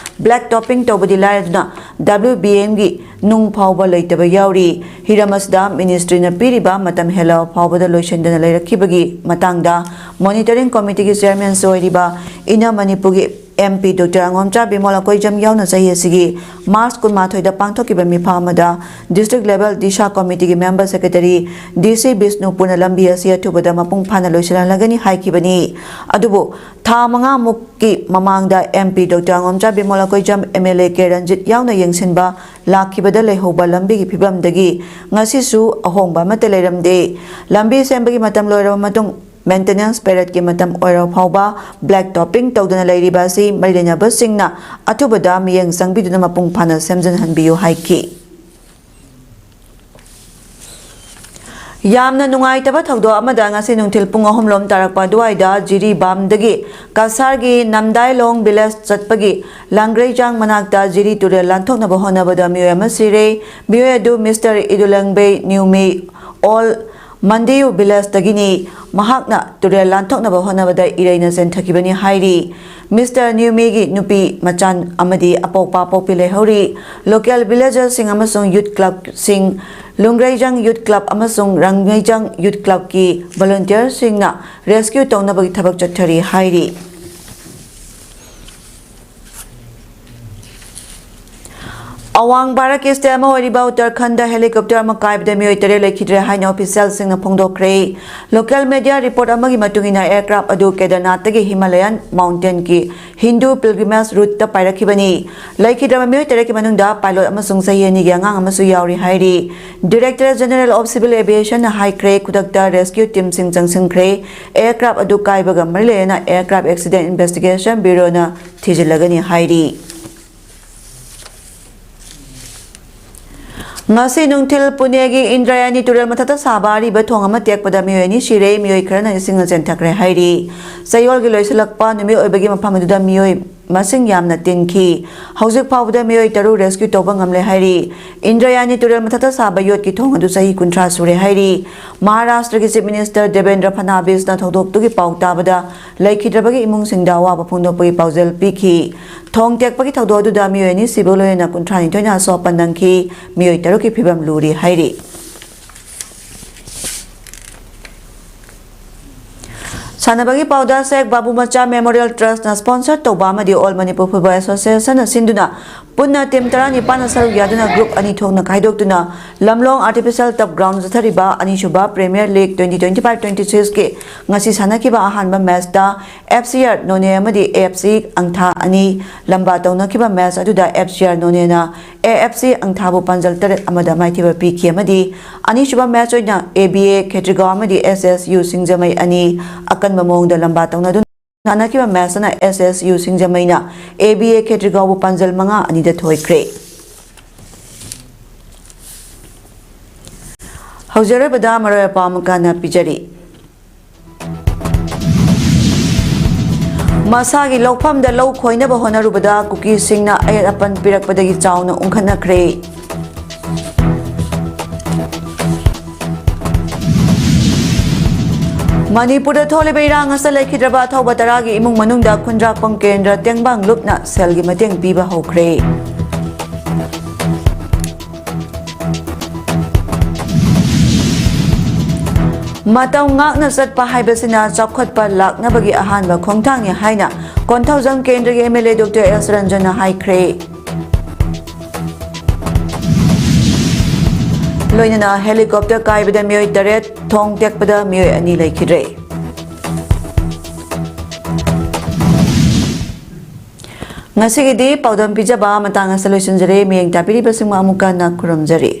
black topping ꯇꯧꯕꯗꯤ ꯂꯥꯏꯔꯗꯨꯅ WBMꯒꯤ ꯅꯨꯡ ꯐꯥꯎꯕ ꯂꯩꯇꯕ ꯌꯥꯎꯔꯤ꯫ ꯍꯤꯔꯝ ꯑꯁꯤꯗ ministryꯅ ꯄꯤꯔꯤꯕ ꯃꯇꯝ ꯍꯦꯜꯂꯕ ꯐꯥꯎꯕꯗ ꯂꯣꯏꯁꯤꯟꯗꯅ ꯂꯩꯔꯛꯈꯤꯕꯒꯤ ꯃꯇꯥꯡꯗ monitoring committeeꯒꯤ chairmanꯁꯨ ꯑꯣꯏꯔꯤꯕ Inner ꯃꯅꯤꯄꯨꯔꯒꯤ MP Doctor ꯑꯉꯣꯝꯆꯥ ꯕꯤꯃꯣꯜ ꯑꯀꯣꯏꯖꯝ ꯌꯥꯎꯅ ꯆꯍꯤ ꯑꯁꯤꯒꯤ March ꯀꯨꯟꯃꯥꯊꯣꯏꯗ ꯄꯥꯡꯊꯣꯛꯈꯤꯕ ꯃꯤꯐꯝ ꯑꯃꯗ district level DISHA committeeꯒꯤ member secretary DC ꯕꯤꯁꯅꯨꯄꯨꯔꯅ ꯂꯝꯕꯤ ꯑꯁꯤ ꯑꯊꯨꯕꯗ ꯃꯄꯨꯡ ꯐꯥꯅ ꯂꯣꯏꯁꯤꯜꯍꯜꯂꯒꯅꯤ ꯍꯥꯏꯈꯤꯕꯅꯤ꯫ ꯑꯗꯨꯕꯨ ꯊꯥ ꯃꯉꯥꯃꯨꯛꯀꯤ ꯃꯃꯥꯡꯗ MP Doctor ꯑꯉꯣꯝꯆꯥ Bimol Akoijam, MLA ꯀꯦ ꯔꯟꯖꯤꯠ ꯌꯥꯎꯅ ꯌꯦꯡꯁꯤꯟꯕ ꯂꯥꯛꯈꯤꯕꯗ ꯂꯩꯍꯧꯕ ꯂꯝꯕꯤꯒꯤ ꯐꯤꯕꯝꯗꯒꯤ ꯉꯁꯤꯁꯨ ꯑꯍꯣꯡꯕ ꯑꯃꯠꯇ ꯂꯩꯔꯝꯗꯦ꯫ ꯂꯝꯕꯤ ꯁꯦꯝꯕꯒꯤ ꯃꯇꯝ ꯂꯣꯏꯔꯕ ꯃꯇꯨꯡ, maintenance periodꯀꯤ ꯃꯇꯝ ꯑꯣꯏꯔꯕ ꯐꯥꯎꯕ black topping ꯇꯧꯗꯨꯅ ꯂꯩꯔꯤꯕ ꯑꯁꯤ ꯃꯔꯤ ꯂꯩꯅꯕꯁꯤꯡꯅ ꯑꯊꯨꯕꯗ ꯃꯤꯠꯌꯦꯡ ꯆꯪꯕꯤꯗꯨꯅ ꯃꯄꯨꯡ ꯐꯥꯅ ꯁꯦꯝꯖꯤꯟꯍꯟꯕꯤꯌꯨ ꯍꯥꯏꯈꯤ꯫ ꯌꯥꯝꯅ ꯅꯨꯡꯉꯥꯏꯇꯕ ꯊꯧꯗꯣꯛ ꯑꯃꯗ ꯉꯁꯤ ꯅꯨꯡꯊꯤꯜ ꯄꯨꯡ ꯑꯍꯨꯝ ꯂꯣꯝ ꯇꯥꯔꯛꯄ ꯑꯗꯨꯋꯥꯏꯗ ꯖꯤꯔꯤꯕꯥꯝꯗꯒꯤ ꯀꯁꯥꯔꯒꯤ ꯅꯝꯗꯥꯏꯂꯣꯡ village ꯆꯠꯄꯒꯤ ꯂꯥꯡꯒ꯭ꯔꯩꯖꯥꯡ ꯃꯅꯥꯛꯇ ꯖꯤꯔꯤ ꯇꯨꯔꯦꯜ ꯂꯥꯟꯊꯣꯛꯅꯕ ꯍꯣꯠꯅꯕꯗ ꯃꯤꯑꯣꯏ ꯑꯃ ꯁꯤꯔꯦ꯫ ꯃꯤꯑꯣꯏ ꯑꯗꯨ Mister ꯏꯗꯨꯂꯪꯕꯩ ꯅ꯭ꯌꯨꯃꯤ ꯑꯣꯜ ꯃꯟꯗꯤꯌꯨ village ꯇꯒꯤꯅꯤ꯫ ꯃꯍꯥꯛꯅ ꯇꯨꯔꯦꯜ ꯂꯥꯟꯊꯣꯛꯅꯕ ꯍꯣꯠꯅꯕꯗ ꯏꯔꯩꯅ ꯆꯦꯟꯊꯈꯤꯕꯅꯤ ꯍꯥꯏꯔꯤ꯫ Mister ꯅ꯭ꯌꯨꯃꯤꯒꯤ ꯅꯨꯄꯤ ꯃꯆꯥ ꯑꯃꯗꯤ ꯑꯄꯣꯛꯄ ꯑꯄꯣꯛꯄꯤ ꯂꯩꯍꯧꯔꯤ꯫ Local villager ꯁꯤꯡ ꯑꯃꯁꯨꯡ youth club ꯁꯤꯡ, ꯂꯨꯡꯒ꯭ꯔꯩꯖꯪ youth club ꯑꯃꯁꯨꯡ ꯔꯪꯃꯩꯖꯪ youth club ꯀꯤ volunteer ꯁꯤꯡꯅ rescue ꯇꯧꯅꯕꯒꯤ ꯊꯕꯛ ꯆꯠꯊꯔꯤ ꯍꯥꯏꯔꯤ꯫ ꯑꯋꯥꯡ ꯚꯥꯔꯠꯀꯤ state ꯑꯃ ꯑꯣꯏꯔꯤꯕ ꯎꯠꯇꯔꯈꯟꯗ helicopter ꯑꯃ ꯀꯥꯏꯕꯗ ꯃꯤꯑꯣꯏ ꯇꯔꯦꯠ ꯂꯩꯈꯤꯗ꯭ꯔꯦ ꯍꯥꯏꯅ officialꯁꯤꯡꯅ ꯐꯣꯡꯗꯣꯛꯈ꯭ꯔꯦ꯫ Local media report ꯑꯃꯒꯤ ꯃꯇꯨꯡ ꯏꯟꯅ, aircraft ꯑꯗꯨ ꯀꯦꯗꯔꯅꯥꯊꯇꯒꯤ ꯍꯤꯃꯥꯂꯌꯟ mountainꯒꯤ Hindu pilgrimage routeꯇ ꯄꯥꯏꯔꯛꯈꯤꯕꯅꯤ꯫ ꯂꯩꯈꯤꯗ꯭ꯔꯕ ꯃꯤꯑꯣꯏ ꯇꯔꯦꯠꯀꯤ ꯃꯅꯨꯡꯗ pilot ꯑꯃꯁꯨꯡ ꯆꯍꯤ ꯑꯅꯤꯒꯤ ꯑꯉꯥꯡ ꯑꯃꯁꯨ ꯌꯥꯎꯔꯤ ꯍꯥꯏꯔꯤ꯫ Directorate General of Civil Aviationꯅ ꯍꯥꯏꯈ꯭ꯔꯦ, ꯈꯨꯗꯛꯇ rescue teamꯁꯤꯡ ꯆꯪꯁꯤꯟꯈ꯭ꯔꯦ꯫ Aircraft ꯑꯗꯨ ꯀꯥꯏꯕꯒ ꯃꯔꯤ ꯂꯩꯅꯅ Aircraft Accident Investigation Bureauꯅ ꯊꯤꯖꯤꯜꯂꯒꯅꯤ ꯍꯥꯏꯔꯤ꯫ ꯉꯁꯤ ꯅꯨꯡꯊꯤꯜ ꯄꯨꯅꯦꯒꯤ ꯏꯟꯗ꯭ꯔꯥꯌꯅꯤ ꯇꯨꯔꯦꯜ ꯃꯊꯛꯇ ꯁꯥꯕ ꯑꯔꯤꯕ ꯊꯣꯡ ꯑꯃ ꯇꯦꯛꯄꯗ ꯃꯤꯑꯣꯏ ꯑꯅꯤ ꯁꯤꯔꯦ, ꯃꯤꯑꯣꯏ ꯈꯔꯅ ꯏꯁꯤꯡꯅ ꯆꯦꯟꯊꯈ꯭ꯔꯦ ꯍꯥꯏꯔꯤ꯫ ꯆꯌꯣꯜꯒꯤ ꯂꯣꯏꯁꯤꯜꯂꯛꯄ ꯅꯨꯃꯤꯠ ꯑꯣꯏꯕꯒꯤ ꯃꯐꯝ ꯑꯗꯨꯗ ꯃꯤꯑꯣꯏ ꯃꯁꯤꯡ ꯌꯥꯝꯅ ꯇꯤꯟꯈꯤ꯫ ꯍꯧꯖꯤꯛ ꯐꯥꯎꯕꯗ ꯃꯤꯑꯣꯏ ꯇꯔꯨꯛ rescue ꯇꯧꯕ ꯉꯝꯂꯦ ꯍꯥꯏꯔꯤ꯫ ꯏꯟꯗ꯭ꯔꯥꯌꯅꯤ ꯇꯨꯔꯦꯜ ꯃꯊꯛꯇ ꯁꯥꯕ ꯌꯣꯠꯀꯤ ꯊꯣꯡ ꯑꯗꯨ ꯆꯍꯤ ꯀꯨꯟꯊ꯭ꯔꯥ ꯁꯨꯔꯦ ꯍꯥꯏꯔꯤ꯫ ꯃꯍꯥꯔꯥꯁꯇ꯭ꯔꯒꯤ Chief Minister ꯗꯦꯕꯦꯟꯗ꯭ꯔ ꯐꯅꯥꯕꯤꯁꯅ ꯊꯧꯗꯣꯛꯇꯨꯒꯤ ꯄꯥꯎ ꯇꯥꯕꯗ ꯂꯩꯈꯤꯗ꯭ꯔꯕꯒꯤ ꯏꯃꯨꯡꯁꯤꯡꯗ ꯑꯋꯥꯕ ꯐꯣꯡꯗꯣꯛꯄꯒꯤ ꯄꯥꯎꯖꯦꯜ ꯄꯤꯈꯤ꯫ ꯊꯣꯡ ꯇꯦꯛꯄꯒꯤ ꯊꯧꯗꯣꯛ ꯑꯗꯨꯗ ꯃꯤꯑꯣꯏ ꯑꯅꯤ ꯁꯤꯕ ꯂꯣꯏꯅꯅ ꯀꯨꯟꯊ꯭ꯔꯥ ꯅꯤꯊꯣꯏꯅ ꯑꯁꯣꯛ ꯑꯄꯟ ꯅꯪꯈꯤ꯫ ꯃꯤꯑꯣꯏ ꯇꯔꯨꯛꯀꯤ ꯐꯤꯕꯝ ꯂꯨꯔꯤ ꯍꯥꯏꯔꯤ꯫ ꯁꯥꯟꯅꯕꯒꯤ ꯄꯥꯎꯗ, ꯁꯦꯈ ꯕꯥꯕꯨ ꯃꯆꯥ Memorial Trustꯅ sponsor ꯇꯧꯕ ꯑꯃꯗꯤ All Manipur Football Associationꯅ ꯁꯤꯟꯗꯨꯅ ꯄꯨꯟꯅ team ꯇꯔꯥꯅꯤꯄꯥꯟꯅ ꯁꯔꯨꯛ ꯌꯥꯗꯨꯅ group ꯑꯅꯤ ꯊꯣꯛꯅ ꯈꯥꯏꯗꯣꯛꯇꯨꯅ ꯂꯝꯂꯣꯡ Artificial Turf Ground ꯆꯠꯊꯔꯤꯕ ꯑꯅꯤꯁꯨꯕ Premier League twenty twenty-five twenty-sixꯀꯤ ꯉꯁꯤ ꯁꯥꯟꯅꯈꯤꯕ ꯑꯍꯥꯟꯕ matchꯇ F C R ꯅꯣꯅꯦ ꯑꯃꯗꯤ A F C ꯑꯪꯊꯥ ꯑꯅꯤ ꯂꯝꯕꯥ ꯇꯧꯅꯈꯤꯕ match ꯑꯗꯨꯗ F C R ꯅꯣꯅꯦꯅ A F C ꯑꯪꯊꯥꯕꯨ ꯄꯥꯟꯖꯜ ꯇꯔꯦꯠ ꯑꯃꯗ ꯃꯥꯏꯊꯤꯕ ꯄꯤꯈꯤ ꯑꯃꯗꯤ ꯑꯅꯤꯁꯨꯕ match ꯑꯣꯏꯅ A B A ꯈꯦꯇ꯭ꯔꯤꯒꯥꯎ ꯑꯃꯗꯤ S S U ꯁꯤꯡꯖꯃꯩ ꯑꯅꯤ ꯑꯀꯟꯕ ꯃꯑꯣꯡꯗ ꯂꯝꯕꯥ ꯇꯧꯅꯗꯨꯅ ꯁꯥꯟꯅꯈꯤꯕ match ꯑꯗꯨꯅ S S U ꯁꯤꯡꯖꯃꯩꯅ A B A ꯈꯦꯇ꯭ꯔꯤꯒꯥꯎꯕꯨ ꯄꯥꯟꯖꯜ ꯃꯉꯥ ꯑꯅꯤꯗ ꯊꯣꯏꯈ꯭ꯔꯦ꯫ ꯍꯧꯖꯤꯛ ꯑꯔꯣꯏꯕꯗ ꯃꯔꯨꯑꯣꯏꯕ ꯄꯥꯎ ꯑꯃꯨꯛ ꯍꯟꯅ ꯄꯤꯖꯔꯤ꯫ ꯃꯁꯥꯒꯤ ꯂꯧꯐꯝꯗ ꯂꯧ ꯈꯣꯏꯅꯕ ꯍꯣꯠꯅꯔꯨꯕꯗ ꯀꯨꯀꯤꯁꯤꯡꯅ ꯑꯌꯦꯠ ꯑꯄꯟ ꯄꯤꯔꯛꯄꯗꯒꯤ ꯆꯥꯎꯅ ꯎꯪꯈꯠꯅꯈ꯭ꯔꯦ꯫ ꯃꯅꯤꯄꯨꯔꯗ ꯊꯣꯛꯂꯤꯕ ꯏꯔꯥꯡ ꯑꯁꯤꯗ ꯂꯩꯈꯤꯗ꯭ꯔꯕ ꯑꯊꯧꯕ ꯇꯔꯥꯒꯤ ꯏꯃꯨꯡ ꯃꯅꯨꯡꯗ ꯈꯨꯟꯗ꯭ꯔꯥꯛꯄꯝ ꯀꯦꯟꯗ꯭ꯔ ꯇꯦꯡꯕꯥꯡ ꯂꯨꯞꯅ ꯁꯦꯜꯒꯤ ꯃꯇꯦꯡ ꯄꯤꯕ ꯍꯧꯈ꯭ꯔꯦ꯫ ꯃꯇꯝ ꯉꯥꯛꯅ ꯆꯠꯄ ꯍꯥꯏꯕꯁꯤꯅ ꯆꯥꯎꯈꯠꯄ ꯂꯥꯛꯅꯕꯒꯤ ꯑꯍꯥꯟꯕ ꯈꯣꯡꯊꯥꯡꯅꯤ ꯍꯥꯏꯅ ꯀꯣꯟꯊꯧꯖꯝ ꯀꯦꯟꯗ꯭ꯔꯒꯤ M L A Doctor S Ranjanꯅ ꯍꯥꯏꯈ꯭ꯔꯦ꯫ ꯂꯣꯏꯅꯅ helicopter ꯀꯥꯏꯕꯗ ꯃꯤꯑꯣꯏ ꯇꯔꯦꯠ, ꯊꯣꯡ ꯇꯦꯛꯄꯗ ꯃꯤꯑꯣꯏ ꯑꯅꯤ ꯂꯩꯈꯤꯗ꯭ꯔꯦ꯫ ꯉꯁꯤꯒꯤꯗꯤ ꯄꯥꯎꯗꯝ ꯄꯤꯖꯕ ꯃꯇꯥꯡ ꯑꯁꯤꯗ ꯂꯣꯏꯁꯤꯟꯖꯔꯦ꯫ ꯃꯤꯠꯌꯦꯡ ꯇꯥꯕꯤꯔꯤꯕꯁꯤꯡꯕꯨ ꯑꯃꯨꯛꯀ ꯍꯟꯅ ꯈꯨꯔꯨꯝꯖꯔꯤ꯫